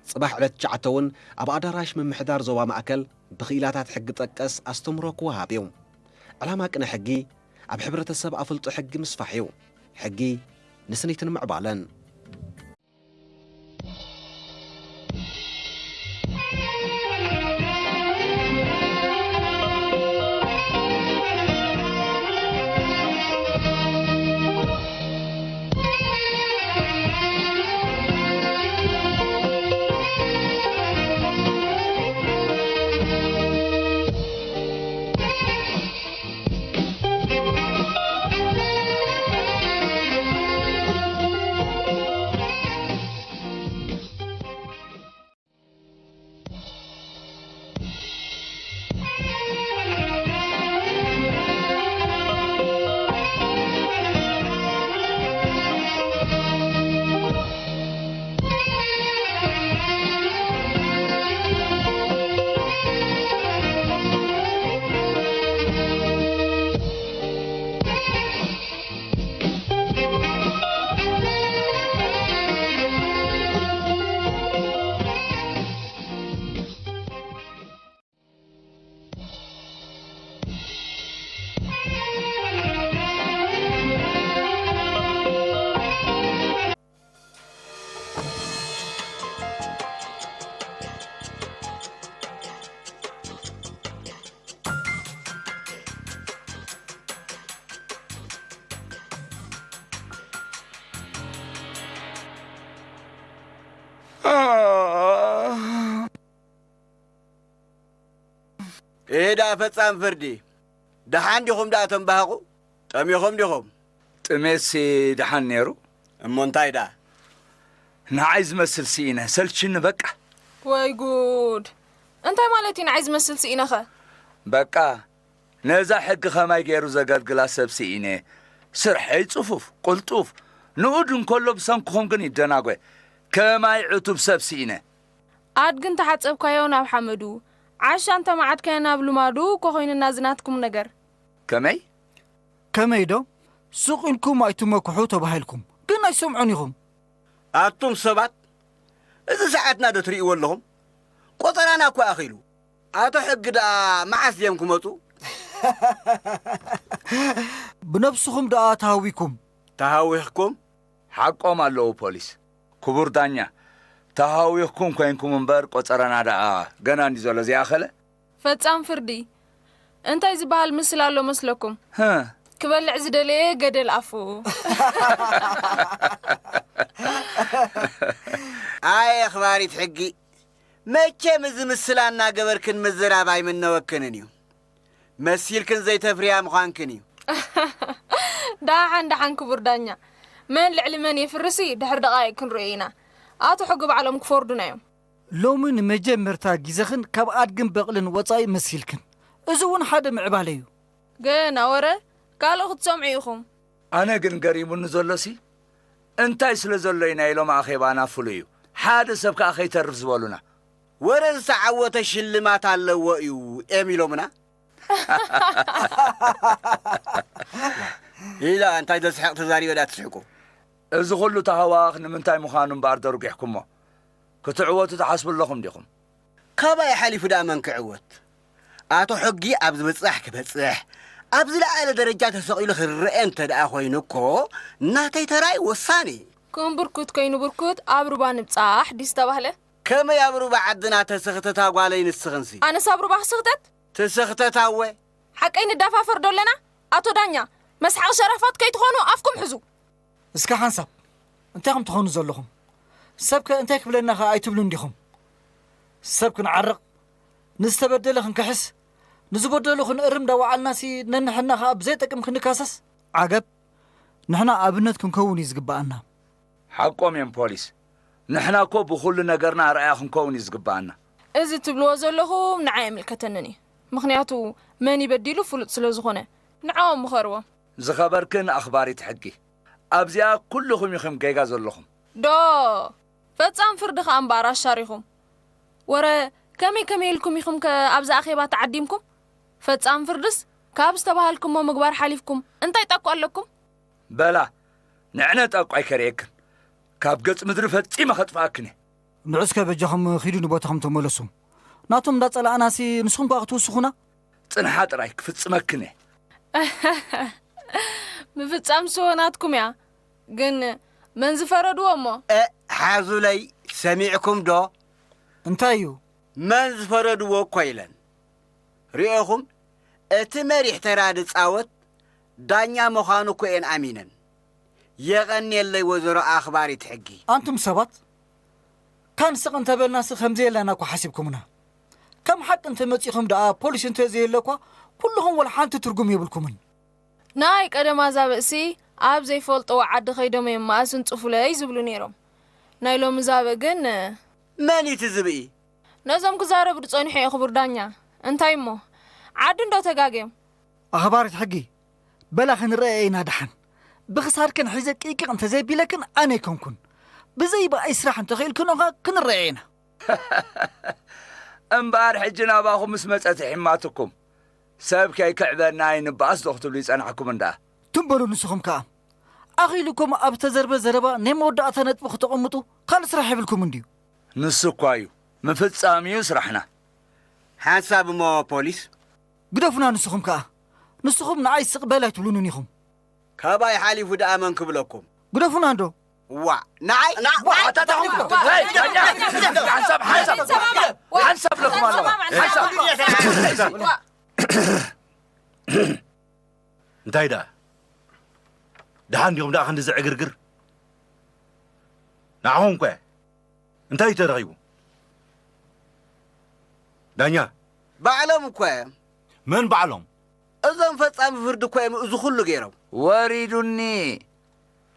ጽባሕ ዕለት ትሽዓተ እውን ኣብ ኣዳራሽ ምምሕዳር ዞባ ማእከል ብኽኢላታት ሕጊ ጠቀስ ኣስተምሮ ክወሃብ እዩ። ዕላማ ቅነ ሕጊ ኣብ ሕብረተሰብ ኣፍልጦ ሕጊ ምስፋሕ እዩ። ሕጊ ንስኒትን ምዕባለን። እህ ደኣ ፈጻም ፍርዲ። ደሓን ዲኹም ደኣ ተንባህቑ? ጠሚኹም ዲኹም? ጥሜትሲ ደሓን ነይሩ። እሞ እንታይ ደኣ? ንዓይ ዝመስል ስኢነ፣ ሰልችኒ በቃ። ወይ ጉድ! እንታይ ማለት እዩ ንዓይ ዝመስል ስኢነኸ? በቃ ነዛ ሕጊ ኸማይ ገይሩ ዘገልግላ ሰብ ስኢነ። ስርሐይ ጽፉፍ፣ ቅልጡፍ፣ ንኡድ እንከሎ ብሰንክኹም ግን ይደናጎ። ከማይ ዕቱብ ሰብ ስኢነ። ኣድጊ እንተሓጸብካዮ ናብ ሓመዱ፣ ዓሻ እንተመዓድካዮ ናብ ልማዱ እኮ ኮይኑና እዚ ናትኩም ነገር። ከመይ? ከመይ ዶ? ሱቕ ኢልኩም ኣይትመኩሑ ተባሂልኩም፣ ግን ኣይሰምዑን ኢኹም። ኣቱም ሰባት፣ እዚ ሰዓትና ዶ ትርእይዎ ኣለኹም? ቆጸራና እኮ ኣኺሉ። ኣቶ ሕጊ ደኣ መዓስ ድዮም ክመጹ? ብነብስኹም ደኣ ተሃዊኩም። ተሃዊኽኩም? ሓቆም ኣለዉ ፖሊስ። ክቡር ዳኛ፣ ተሃዊኽኩም ኮይንኩም እምበር ቆጸራና ደኣ ገና እንዲ ዘሎ ዘይኣኸለ። ፈጻም ፍርዲ እንታይ ዝበሃል ምስል ኣሎ መስለኩም? ህእ። ክበልዕ ዝደለየ ገደል ኣፉ። ኣይ ኣኽባሪት ሕጊ፣ መቸም እዚ ምስላ እናገበርክን ምዝራብ ኣይምነወክንን እዩ። መሲልክን ዘይተፍርያ ምዃንክን እዩ። ደሓን ደሓን ክቡር ዳኛ፣ መን ልዕሊ መን የፍርሲ ድሕሪ ደቓይቕ ክንርእዮ ኢና። ኣቶ ሕጊ ባዕሎም ክፈርዱና እዮም። ሎሚ ንመጀመርታ ግዜኽን ካብ ኣድግን በቕልን ወጻኢ መሲልክን። እዚ እውን ሓደ ምዕባለ እዩ። ገና ወረ ካልእ ክትሰምዑ ኢኹም። ኣነ ግን ገሪሙኒ ዘሎሲ እንታይ ስለ ዘሎ ኢና ኢሎም ኣኼባና ፍሉይ እዩ። ሓደ ሰብ ከኣ ከይተርፍ ዝበሉና። ወረ ዝተዓወተ ሽልማት ኣለዎ እዩ ኤም ኢሎምና። ኢላ እንታይ ዘስሕቕ ተዛሪበ ዳ ትስሕቁ? እዚ ኩሉ ተሃዋኽ ንምንታይ ምዃኑ እምበኣር ደርጒሕኩሞ? ክትዕወቱ ትሓስቡ ኣለኹም ዲኹም? ካባይ ሓሊፉ ደኣ መን ክዕወት? ኣቶ ሕጊ ኣብ ዝብጻሕ ክበጽሕ፣ ኣብ ዝለዓለ ደረጃ ተሰቒሉ ክረአ እንተ ደኣ ኮይኑ እኮ፣ ናተይ ተራይ ወሳኒ። ክም ብርኩት ከይኑ ብርኩት ኣብ ሩባ ንብጻሕ ድዩ ዝተባህለ? ከመይ ኣብ ሩባ ዓድና ተሰኽተታ ጓለይ ንስኽንሲ? ኣነስ ኣብ ሩባ ክስኽተት? ትስኽተታ እወ። ሓቀይ ንዳፋፈር ዶ ኣለና? ኣቶ ዳኛ፣ መስሓቕ ሸራፋት ከይትኾኑ ኣፍኩም ሕዙ። እስከ ሓንሳብ፣ እንታይ ኢኹም ትኾኑ ዘለኹም? ሰብ ከ እንታይ ክብለና ከ ኣይትብሉን ዲኹም? ሰብ ክንዓርቕ፣ ንዝተበደለ ክንክሕስ፣ ንዝበደሉ ክንእርም እንዳወዓልናሲ ነንሕና ከኣ ብዘይጠቅም ክንካሰስ? ዓገብ፣ ንሕና ኣብነት ክንከውን እዩ ዝግብኣና። ሓቆም እዮም ፖሊስ። ንሕና እኮ ብኹሉ ነገርና ኣርኣያ ክንከውን እዩ ዝግብኣና። እዚ ትብልዎ ዘለኹም ንዓይ ኣይምልከተንን እዩ። ምኽንያቱ መን እዩ በዲሉ ፍሉጥ ስለ ዝኾነ። ንዕኦም ምኸርዎም። ዝኸበርክን ኣኽባሪት ሕጊ፣ ኣብዚኣ ኩልኹም ኢኹም ጌጋ ዘለኹም። ዶ ፈጻም ፍርዲ ከኣ እምበኣር ኣሻሪኹም። ወረ ከመይ ከመይ ኢልኩም ኢኹም ከ ኣብዚ ኣኼባ ተዓዲምኩም? ፈጻም ፍርድስ ካብ ዝተባሃልኩሞ ምግባር ሓሊፍኩም እንታይ ጠቁ ኣለኩም? በላ ንዕነ ጠቋይ ከርእየክን ካብ ገጽ ምድሪ ፈጺመ ከጥፍኣክን እየ። ንዑ እስከ በጃኹም ኺዱ ንቦታኹም ተመለሱ። ናቶም እንዳጸላእናሲ ንስኹም ከኣ ክትውስኹና? ጽንሓ ጥራይ ክፍጽመክን እየ። ምፍጻም ስወ ናትኩም እያ። ግን መን ዝፈረድዎ እሞ? እ፣ ሓዙለይ ሰሚዕኩም ዶ? እንታይ እዩ? መን ዝፈረድዎ እኮ ኢለን። ርኤኹም፣ እቲ መሪሕ ተራ ዝጻወት ዳኛ ምዃኑ እኮ እየን ኣሚነን። የቐንየለይ ወይዘሮ ኣኽባሪት ሕጊ። ኣንቱም ሰባት፣ ካን ስቕ እንተበልናሲ ከምዘየለና እኮ ሓሲብኩምና። ከም ሓቂ እንተመጺኹም ደኣ ፖሊስ እንተዘየለ እኳ ኩልኹም ወላ ሓንቲ ትርጉም የብልኩምን። ናይ ቀደም ኣዛብእሲ ኣብ ዘይፈልጥዎ ዓዲ ከይዶም እዮም መኣዝን ጽፉለይ ዝብሉ ነይሮም። ናይ ሎሚ ዛብእ ግን መን እዩ እቲ ዝብኢ? ነዞም ክዛረቡ ዝጸንሑ እየ ክቡር ዳኛ። እንታይ እሞ? ዓዲ እንዶ ተጋግዮም። ኣኽባሪት ሕጊ፣ በላ ክንረኣየ ኢና ደሓን። ብኽሳድክን ሒዘ ቂቅቕ እንተዘይቢለክን ኣነ ኣይኮንኩን። ብዘይ ብኣይ ስራሕ እንተኽኢልክን ኦኻ ክንረኣየ ኢና። እምበኣር ሕጂ ናባኹም ምስ መጸት ሒማትኩም ሰብ ከይክዕበና ኣይንበኣስ ዶ ክትብሉ ይጸናሕኩም እንዳ። ትም በሉ ንስኹም ከኣ። ኣኺሉኩም ኣብ ተዘርበ ዘረባ ናይ መወዳእታ ነጥቢ ክተቐምጡ ካልእ ስራሕ የብልኩምን ድዩ? ንሱ እኳ እዩ። ምፍጻም እዩ ስራሕና። ሓንሳብ እሞ ፖሊስ። ግደፉና ንስኹም ከኣ። ንስኹም ንዓይ ስቕ በል ኣይትብሉንን ኢኹም። ካባይ ሓሊፉ ደኣ መን ክብለኩም? ግደፉና እንዶ። ዋእ፣ ንዓይ? ዋ፣ ኣታ ተኹም። ሄይ፣ ሓንሳብ፣ ሓንሳብ። ሓንሳብ ለኩም ኣለኹ። ሓንሳብ። እንታይ ደኣ? ደሓን ዲኹም ደኣ ክንዲ ዝዕግርግር? ንዓኹም እኮ እየ። እንታይ እዩ ተረኺቡ? ዳኛ። ባዕሎም እኮ እዮም። መን ባዕሎም? እዞም ፈጻሚ ፍርዲ እኮ እዮም እዚ ኩሉ ገይሮም። ወሪዱኒ።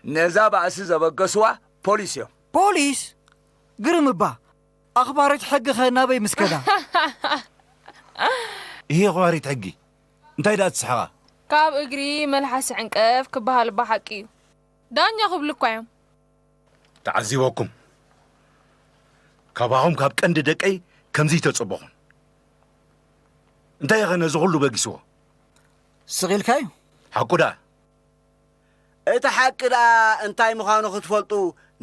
ነዛ ባእሲ ዘበገስዋ ፖሊስ እዮም። ፖሊስ? ግርም እባ። ኣኽባሪት ሕጊ ኸ ናበይ ምስ ከዳ? ይሄ ኣኽባሪት ሕጊ። እንታይ ደኣ ትስሕቓ? ካብ እግሪ መልሓስ ዕንቀፍ ክበሃል እባ ሓቂ እዩ። ዳኛ ክብሉ እኳ እዮም። ተዓዚበኩም። ካባኹም ካብ ቀንዲ ደቀይ ከምዚ ተጸበኹን። እንታይ ኢኸ ነዚ ኩሉ በጊስዎ? ስቕ ኢልካ እዩ። ሓቁ ደኣ? እቲ ሓቂ ደኣ እንታይ ምዃኑ ክትፈልጡ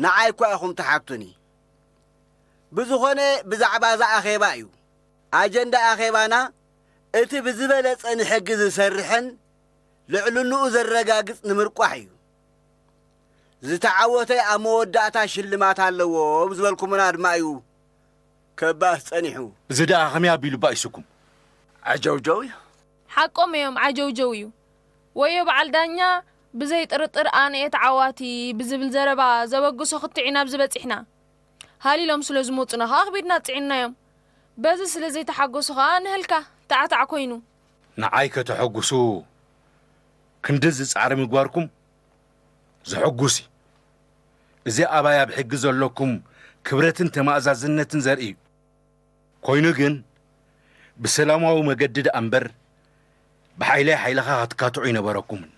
ንዓይ እኳ ኢኹም ትሓቱኒ። ብዝኾነ ብዛዕባ እዛ ኣኼባ እዩ። ኣጀንዳ ኣኼባና እቲ ብዝበለጸ ንሕጊ ዝሰርሕን ልዕልንኡ ዘረጋግጽ ንምርቋሕ እዩ። ዝተዓወተ ኣብ መወዳእታ ሽልማት ኣለዎ ዝበልኩምና ድማ እዩ ከባስ ጸኒሑ። እዚ ደኣ ከመይ ኣቢሉ ባኢሱኩም? ዓጀውጀው እዩ። ሓቆም እዮም፣ ዓጀውጀው እዩ። ወዮ በዓል ዳኛ ብዘይ ጥርጥር ኣነ እየ ተዓዋቲ ብዝብል ዘረባ ዘበግሶ ክትዕ ኢና ኣብዚ በጺሕና። ሃሊሎም ስለ ዝመጹና ከኣ ኣኽቢድና ጽዒንናዮም። በዚ ስለ ዘይተሓገሱ ከኣ ንህልካ ታዕታዕ ኮይኑ። ንዓይ ከተሐጉሱ ክንድዚ ጻዕሪ ምግባርኩም ዘሐጉስ እዩ። እዚ ኣባይ ኣብ ሕጊ ዘለኩም ክብረትን ተማእዛዝነትን ዘርኢ እዩ። ኮይኑ ግን ብሰላማዊ መገዲ ደኣ እምበር ብሓይለይ ሓይልኻ ክትካትዑ ኣይነበረኩምን።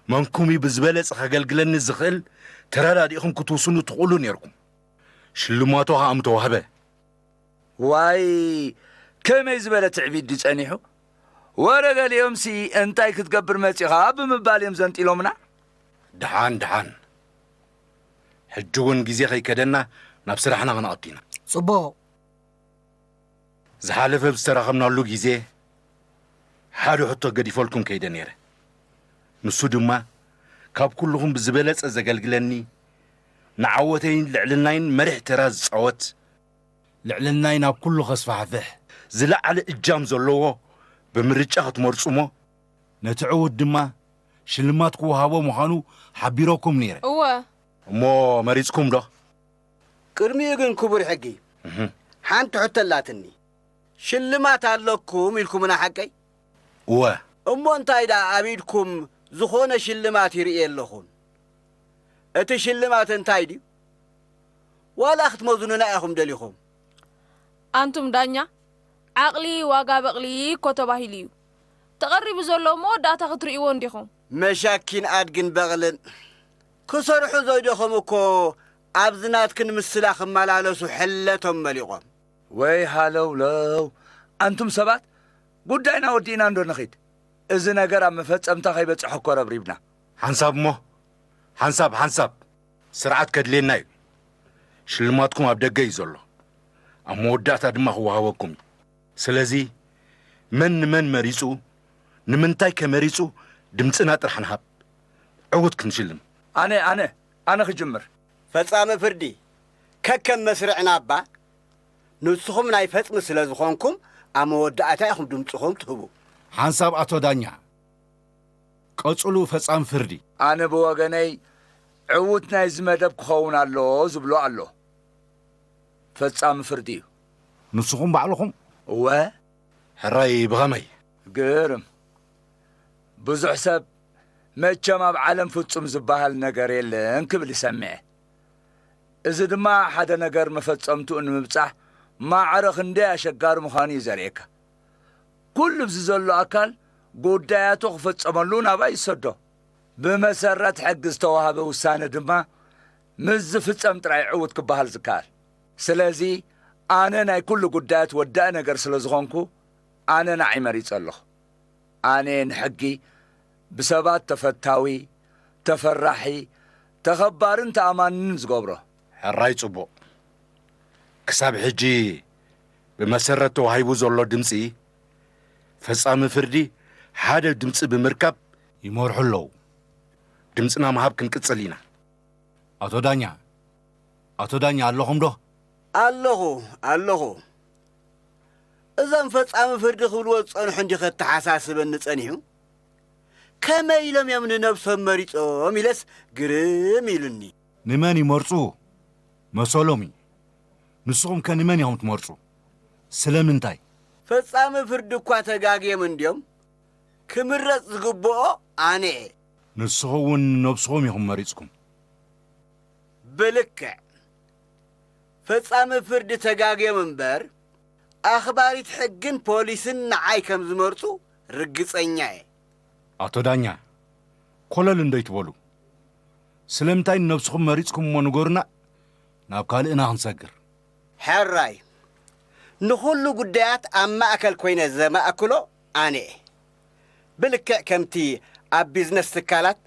መንኩም እዩ ብዝበለጸ ከገልግለኒ ዝኽእል ተረዳዲእኹም ክትውስኑ ትኽእሉ ነይርኩም። ሽልማቱ ኸኣ ምተዋህበ። ዋይ፣ ከመይ ዝበለ ትዕቢት ድዩ ጸኒሑ? ወረ ገሊኦምሲ እንታይ ክትገብር መጺኻ ብምባል እዮም ዘንጢሎምና። ደሓን ደሓን፣ ሕጂ እውን ግዜ ከይከደና ናብ ስራሕና ክንኣቱ ኢና። ጽቡቕ። ዝሓለፈ ብዝተራኸብናሉ ግዜ ሓደ ሕቶ ገዲፈልኩም ከይደ ነይረ። ንሱ ድማ ካብ ኩልኹም ብዝበለጸ ዘገልግለኒ፣ ንዓወተይን ልዕልናይን መሪሕ ተራ ዝጻወት፣ ልዕልናይ ናብ ኩሉ ከስፋሕፍሕ ዝለዓለ እጃም ዘለዎ ብምርጫ ክትመርጹ እሞ፣ ነቲ ዕዉት ድማ ሽልማት ክወሃቦ ምዃኑ ሓቢረኩም ነይረ። እወ። እሞ መሪጽኩም ዶ? ቅድሚኡ ግን ክቡር ሕጊ፣ እህ። ሓንቲ ሕቶ ኣላትኒ። ሽልማት ኣለኩም ኢልኩምና ሓቀይ? እወ። እሞ እንታይ ደኣ ኣብ ኢድኩም ዝኾነ ሽልማት ይርኢ ኣለኹን? እቲ ሽልማት እንታይ ድዩ? ዋላ ክትመዝኑና ኢኹም ደሊኹም? ኣንቱም ዳኛ፣ ዓቕሊ ዋጋ በቕሊ እኮ ተባሂሉ እዩ። ተቐሪቡ ዘሎ መወዳእታ ክትርእይዎ እንዲኹም። መሻኪን ኣድግን በቕልን ክሰርሑ ዘይደኸሙ እኮ ኣብዚ ናትክን ምስላ ክመላለሱ ሕለቶም መሊቖም። ወይ ሃለውለው! ኣንቱም ሰባት፣ ጉዳይና ወዲእና እንዶ ንኺድ። እዚ ነገር ኣብ መፈጸምታ ከይበጽሖ እኮ ረብሪብና። ሓንሳብ እሞ፣ ሓንሳብ፣ ሓንሳብ። ስርዓት ከድልየና እዩ። ሽልማትኩም ኣብ ደገ እዩ ዘሎ። ኣብ መወዳእታ ድማ ክወሃበኩም እዩ። ስለዚ መን ንመን መሪጹ፣ ንምንታይ ከመሪጹ ድምጽና ጥራሕ ንሃብ። ዕዉት ክንሽልም። ኣነ፣ ኣነ፣ ኣነ ክጅምር። ፈጻሚ ፍርዲ፣ ከከም መስርዕና እባ፣ ንስኹም ናይ ፈጽሚ ስለ ዝኾንኩም፣ ኣብ መወዳእታ ኢኹም ድምጽኹም ትህቡ። ሓንሳብ ኣቶ ዳኛ፣ ቀጽሉ ፈጻሚ ፍርዲ። ኣነ ብወገነይ፣ ዕዉት ናይዚ መደብ ክኸውን ኣለዎ ዝብሎ ኣሎ። ፈጻሚ ፍርዲ እዩ። ንስኹም ባዕልኹም? እወ። ሕራይ ብኸመይ? ግርም። ብዙሕ ሰብ፣ መቸም ኣብ ዓለም ፍጹም ዝበሃል ነገር የለን ክብል ይሰምዐ። እዚ ድማ ሓደ ነገር መፈጸምትኡ ንምብጻሕ ማዕረ ክንደይ ኣሸጋሪ ምዃኑ እዩ ዘርእየካ። ኩሉ ኣብዚ ዘሎ ኣካል ጉዳያቱ ክፍጸመሉ ናባይ ይሰዶ። ብመሰረት ሕጊ ዝተዋህበ ውሳነ ድማ ምስ ዝፍጸም ጥራይ ዕዉት ክበሃል ዝከኣል። ስለዚ ኣነ ናይ ኩሉ ጉዳያት ወዳኢ ነገር ስለ ዝኾንኩ ኣነ ንዓይ መሪጸ ኣለኹ። ኣነ ንሕጊ ብሰባት ተፈታዊ፣ ተፈራሒ፣ ተኸባርን ተኣማንን ዝገብሮ። ሕራይ ጽቡቕ። ክሳብ ሕጂ ብመሰረት ተዋሂቡ ዘሎ ድምጺ፣ ፈጻሚ ፍርዲ ሓደ ድምጺ ብምርካብ ይመርሑ ኣለዉ። ድምጽና ምሃብ ክንቅጽል ኢና። ኣቶ ዳኛ፣ ኣቶ ዳኛ ኣለኹም ዶ? ኣለኹ፣ ኣለኹ። እዞም ፈጻሚ ፍርዲ ክብልዎ ዝጸንሑ እንዲ ከተሓሳስበኒ ጸኒሑ? ከመይ ኢሎም እዮም ንነብሶም መሪጾም ኢለስ ግርም ኢሉኒ። ንመን ይመርጹ መሰሎም እዩ። ንስኹም ከ ንመን ኢኹም ትመርጹ? ስለምንታይ? ፈጻሚ ፍርዲ እኳ ተጋግዮም እንድዮም? ክምረጽ ዝግብኦ ኣነ እየ። ንስኹም እውን ነብስኹም ኢኹም መሪጽኩም። ብልክዕ። ፈጻሚ ፍርዲ ተጋግዮም እምበር፣ ኣኽባሪት ሕግን ፖሊስን ንዓይ ከም ዝመርጹ ርግጸኛ እየ። ኣቶ ዳኛ፣ ኮለል እንዶ ይትበሉ። ስለምንታይ ንነብስኹም መሪጽኩም እሞ ንገሩና፣ ናብ ካልእና ክንሰግር። ሕራይ፣ ንኹሉ ጉዳያት ኣብ ማእከል ኮይነ ዘማእክሎ ኣነ እየ። ብልክዕ ከምቲ ኣብ ቢዝነስ ትካላት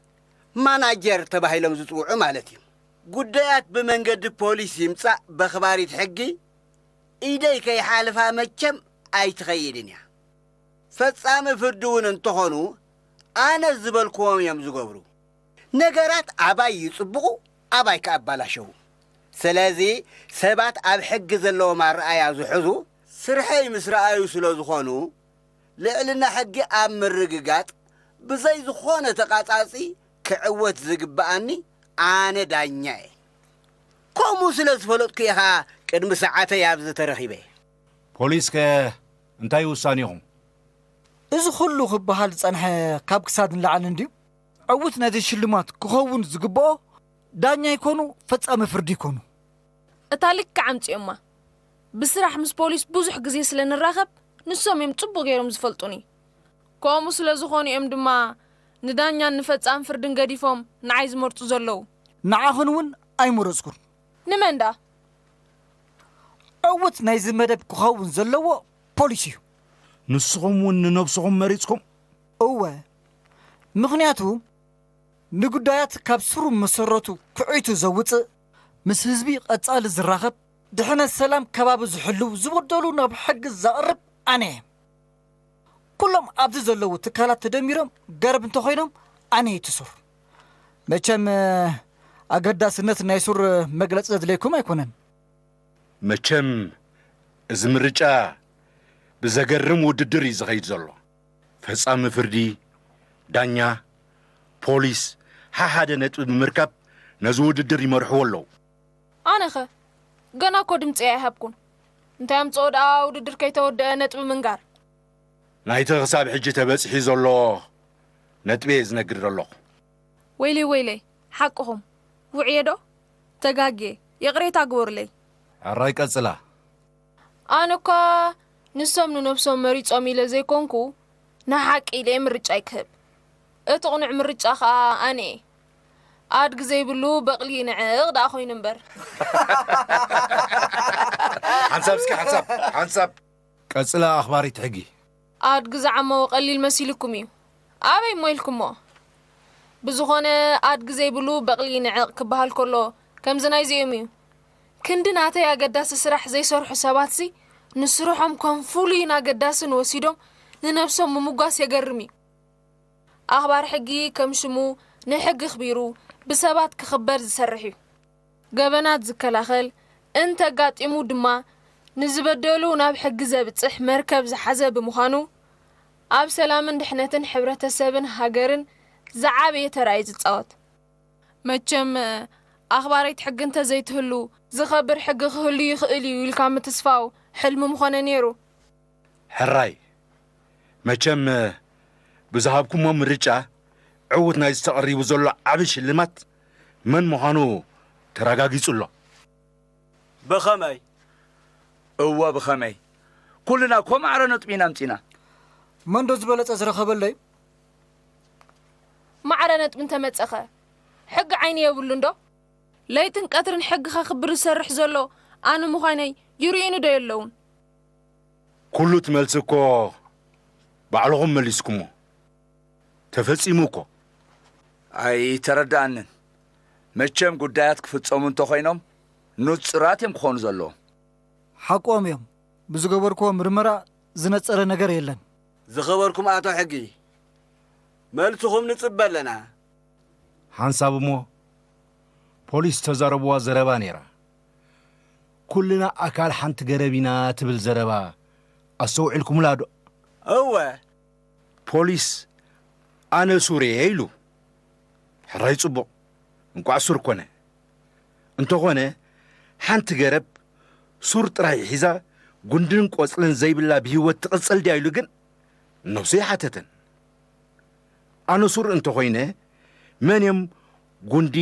ማናጀር ተባሂሎም ዝጽውዑ ማለት እዩ። ጉዳያት ብመንገዲ ፖሊስ ይምጻእ በኽባሪት ሕጊ ኢደይ ከይሓልፋ መቸም ኣይትኸይድን እያ። ፈጻሚ ፍርዲ እውን እንተኾኑ ኣነ ዝበልክዎም እዮም ዝገብሩ። ነገራት ኣባይ ይጽብቑ፣ ኣባይ ከኣባላሸዉ። ስለዚ ሰባት ኣብ ሕጊ ዘለዎም ኣረኣያ ዝሕዙ ስርሐይ ምስ ረኣዩ ስለ ዝኾኑ ልዕልና ሕጊ ኣብ ምርግጋጽ ብዘይ ዝኾነ ተቓጻጺ ክዕወት ዝግብኣኒ ኣነ ዳኛ እየ። ከምኡ ስለ ዝፈለጥኩ እየ ኸኣ ቅድሚ ሰዓተይ ኣብዚ ተረኺበ። ፖሊስከ እንታይ ውሳኔኹም? እዚ ኩሉ ክበሃል ዝጸንሐ ካብ ክሳድ ንላዕሊ እንድዩ። ዕውት ነቲ ሽልማት ክኸውን ዝግብኦ ዳኛ ይኮኑ ፈጻሚ ፍርዲ ይኮኑ። እታ ልክዕ ኣምጺኦማ። ብስራሕ ምስ ፖሊስ ብዙሕ ግዜ ስለ ንራኸብ ንሶም እዮም ጽቡቕ ገይሮም ዝፈልጡኒ። ከምኡ ስለ ዝኾኑ እዮም ድማ ንዳኛን ንፈጻሚ ፍርድን ገዲፎም ንዓይ ዝመርጹ ዘለዉ። ንዓኽን እውን ኣይመረጽኩን። ንመን ደኣ? ዕውት ናይዚ መደብ ክኸውን ዘለዎ ፖሊስ እዩ። ንስኹም እውን ንነብስኹም መሪጽኩም? እወ፣ ምኽንያቱ ንጉዳያት ካብ ስሩ መሰረቱ ክዕይቱ ዘውጽእ፣ ምስ ህዝቢ ቀጻሊ ዝራኸብ፣ ድሕነት ሰላም ከባቢ ዝሕልው፣ ዝበደሉ ናብ ሕጊ ዘቕርብ ኣነ እየ። ኩሎም ኣብዚ ዘለዉ ትካላት ተደሚሮም ገረብ እንተኾይኖም ኣነ እየ እቲ ሱር። መቸም ኣገዳስነት ናይ ሱር መግለጺ ዘድለየኩም ኣይኮነን። መቸም እዚ ምርጫ ብዘገርም ውድድር እዩ ዝኸይድ ዘሎ። ፈጻሚ ፍርዲ፣ ዳኛ፣ ፖሊስ ሓሓደ ነጥቢ ብምርካብ ነዚ ውድድር ይመርሕዎ ኣለዉ። ኣነኸ ገና እኮ ድምፂ ኣይሃብኩን። እንታይ ኣምፅኦ ደኣ ውድድር ከይተወደአ ነጥቢ ምንጋር? ናይቲ ክሳብ ሕጂ ተበፂሑ ዘሎ ነጥቢ እየ ዝነግር ዘለኹ። ወይለይ ወይለይ፣ ሓቅኹም። ውዕየ ዶ? ተጋግየ። ይቕሬታ ግበሩለይ። ሕራይ ቀጽላ። ኣነ እኳ ንሶም ንነብሶም መሪጾም ኢለ ዘይኮንኩ፣ ንሓቂ ኢለ እየ ምርጫይ ክህብ። እቲ ቅኑዕ ምርጫ ኸኣ ኣነ እየ። ኣድጊ ዘይብሉ በቕሊ ይንዕቕ ደኣ ኮይኑ እምበር። ሓንሳብ እስኪ ሓንሳብ ሓንሳብ። ቀጽላ ኣኽባሪት ሕጊ። ኣድጊ ዝዓመወ ቀሊል መሲሉኩም እዩ። ኣበይ እሞ ኢልኩሞ? ብዝኾነ ኣድጊ ዘይብሉ በቕሊ ይንዕቕ ክበሃል ከሎ ከምዚ ናይዚኦም እዩ። ክንዲ ናተይ ኣገዳሲ ስራሕ ዘይሰርሑ ሰባትሲ ንስርሖም ከም ፍሉይን ኣገዳስን ወሲዶም ንነብሶም ምምጓስ የገርም እዩ። ኣኽባር ሕጊ ከም ሽሙ ንሕጊ ኣኽቢሩ ብሰባት ክኽበር ዝሰርሕ እዩ። ገበናት ዝከላኸል፣ እንተጋጢሙ ድማ ንዝበደሉ ናብ ሕጊ ዘብጽሕ መርከብ ዝሓዘ ብምዃኑ፣ ኣብ ሰላምን ድሕነትን ሕብረተሰብን ሃገርን ዝዓበየ ተራ እዩ ዝጻወት። መቸም ኣኽባሪት ሕጊ እንተዘይትህሉ፣ ዝኸብር ሕጊ ክህሉ ይኽእል እዩ ኢልካ ምትስፋው ሕልሚ ምኾነ ነይሩ። ሕራይ መቸም ብዝሃብኩሞ ምርጫ ዕዉት ናይዚ ተቐሪቡ ዘሎ ዓቢ ሽልማት መን ምዃኑ ተረጋጊጹ ኣሎ። ብኸመይ? እወ ብኸመይ? ኩልና እኮ ማዕረ ነጥቢ ኢና ኣምጺና። መንዶ ዝበለጸ ዝረኸበለይ? ማዕረ ነጥቢ እንተመጸኸ ሕጊ ዓይኒ የብሉን ዶ? ለይትን ቀትርን ሕጊ ከኽብር ዝሰርሕ ዘሎ ኣነ ምዃነይ ይርእዩኒ ዶ የለውን? ኩሉ እቲ መልሲ እኮ ባዕልኹም መሊስኩሞ። ተፈጺሙ እኮ። ኣይተረድኣንን። መቸም ጉዳያት ክፍጸሙ እንተኾይኖም ንጹራት እዮም ክኾኑ ዘለዎም። ሓቆም እዮም። ብዝገበርክዎ ምርመራ ዝነጸረ ነገር የለን። ዝኸበርኩም ኣቶ ሕጊ፣ መልስኹም ንጽበ ኣለና። ሓንሳብ እሞ ፖሊስ ዝተዛረብዋ ዘረባ ነይራ። ኩልና ኣካል ሓንቲ ገረብ ኢና ትብል ዘረባ ኣስተውዒልኩምላ ዶ? እወ። ፖሊስ ኣነ ሱር እየ ኢሉ። ሕራይ ጽቡቕ፣ እንቋዕ ሱር ኮነ። እንተኾነ ሓንቲ ገረብ ሱር ጥራይ ሒዛ ጉንድን ቆጽልን ዘይብላ ብህይወት ትቕጽል ድያ ኢሉ ግን ነብሱ ኣይሓተተን። ኣነ ሱር እንተኾይነ መን እዮም ጉንዲ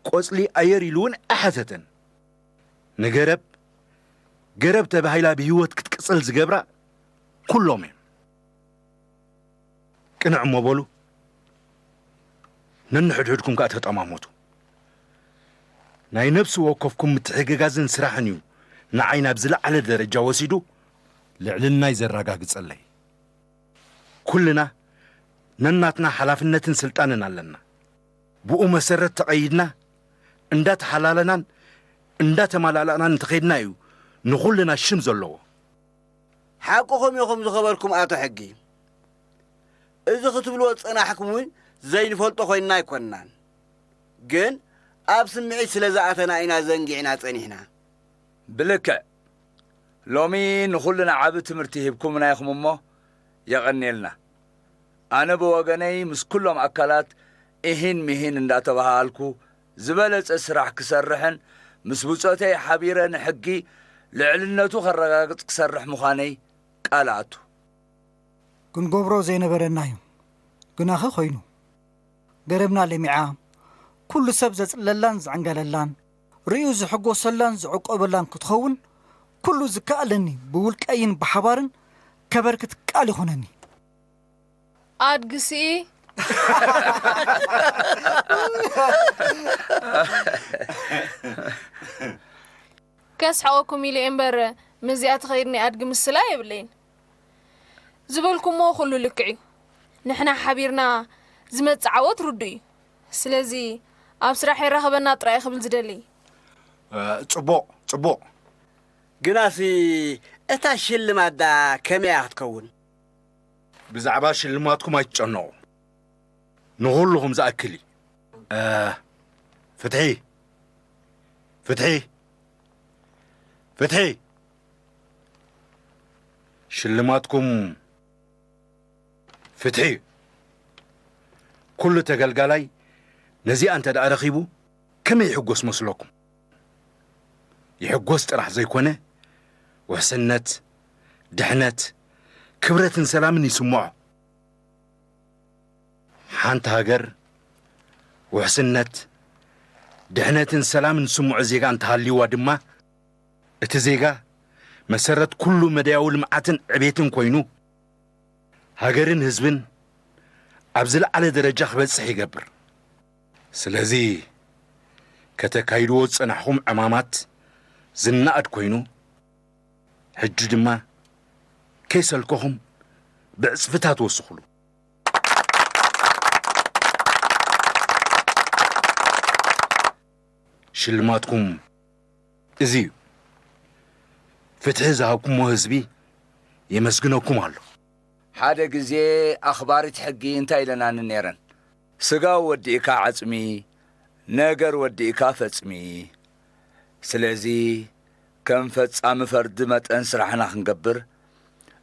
ቆጽሊ ኣየር ኢሉ እውን ኣይሓተተን። ንገረብ ገረብ ተባሂላ ብህይወት ክትቅጽል ዝገብራ ኩሎም እዮም። ቅንዕ እሞ በሉ ነንሕድሕድኩም ከኣ ተጠማመቱ። ናይ ነብሲ ወከፍኩም ምትሕግጋዝን ስራሕን እዩ ንዓይ ናብ ዝለዓለ ደረጃ ወሲዱ ልዕልናይ ዘረጋግጸለይ። ኩልና ነናትና ሓላፍነትን ስልጣንን ኣለና። ብኡ መሰረት ተቐይድና እንዳተሓላለናን እንዳተማላላእናን እንተኸይድና እዩ ንኹልና ሽም ዘለዎ። ሓቅኹም ኢኹም ዝኸበርኩም ኣቶ ሕጊ። እዚ ክትብልዎ ዝጸናሕኩም እውን ዘይንፈልጦ ኮይንና ኣይኮንናን። ግን ኣብ ስምዒት ስለ ዝኣተና ኢና ዘንጊዕና ጸኒሕና። ብልክዕ፣ ሎሚ ንኹልና ዓቢ ትምህርቲ ሂብኩምና ኢኹም እሞ የቐንየልና። ኣነ ብወገነይ ምስ ኩሎም ኣካላት እሂን ምሂን እንዳተባሃሃልኩ ዝበለጸ ስራሕ ክሰርሕን ምስ ብጾተይ ሓቢረ ንሕጊ ልዕልነቱ ከረጋግጽ ክሰርሕ ምዃነይ ቃል እኣቱ። ክንገብሮ ዘይነበረና እዩ። ግናኸ ኮይኑ። ገረብና ለሚዓ፣ ኩሉ ሰብ ዘጽለላን ዝዕንገለላን፣ ርእዩ ዝሕጎሰላን ዝዕቆበላን ክትኸውን፣ ኩሉ ዝከኣለኒ ብውልቀይን ብሓባርን ከበርክት ቃል ይኹነኒ። ኣድግሲ ከስሕቐኩም ኢለ እየ እምበር፣ ምስዚኣ ትኸይድ ናይ ኣድጊ ምስላ የብለይን። ዝበልኩሞ ኩሉ ልክዕ እዩ። ንሕና ሓቢርና ዝመጽእ ዓወት ርዱእ እዩ። ስለዚ ኣብ ስራሕ የራኽበና ጥራይ ክብል ዝደሊ። ጽቡቕ፣ ጽቡቕ። ግናሲ እታ ሽልማት ዳ ከመይ እያ ክትከውን? ብዛዕባ ሽልማትኩም ኣይትጨነቑ። ንኹልኹም ዝኣክል እዩ። እ፣ ፍትሒ! ፍትሒ! ፍትሒ! ሽልማትኩም ፍትሒ እዩ። ኩሉ ተገልጋላይ ነዚኣ እንተ ደኣ ረኺቡ ከመይ ይሕጎስ መስለኩም? ይሕጎስ ጥራሕ ዘይኮነ፣ ውሕስነት፣ ድሕነት፣ ክብረትን ሰላምን ይስምዖ። ሓንቲ ሃገር ውሕስነት፣ ድሕነትን ሰላምን ዝስምዖ ዜጋ እንተሃልይዋ ድማ፣ እቲ ዜጋ መሰረት ኩሉ መዳያዊ ልምዓትን ዕቤትን ኮይኑ፣ ሃገርን ህዝብን ኣብ ዝለዓለ ደረጃ ክበጽሕ ይገብር። ስለዚ፣ ከተካይድዎ ዝጸናሕኹም ዕማማት ዝነኣድ ኮይኑ፣ ሕጂ ድማ ከይሰልከኹም ብዕጽፍታት ወስኹሉ። ሽልማትኩም እዚ እዩ። ፍትሒ ዝሃብኩሞ ህዝቢ የመስግነኩም ኣሎ። ሓደ ግዜ ኣኽባሪት ሕጊ እንታይ ኢለናኒ ነይረን? ስጋ ወዲእካ ዓጽሚ፣ ነገር ወዲእካ ፈጽሚ። ስለዚ ከም ፈጻሚ ፈርዲ መጠን ስራሕና ክንገብር፣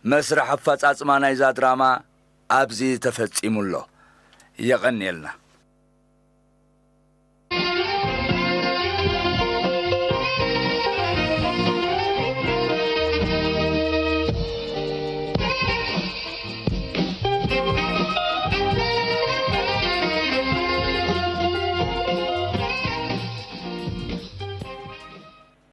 መስርሕ ኣፈጻጽማ ናይዛ ድራማ ኣብዚ ተፈጺሙ ኣሎ። የቐንየልና።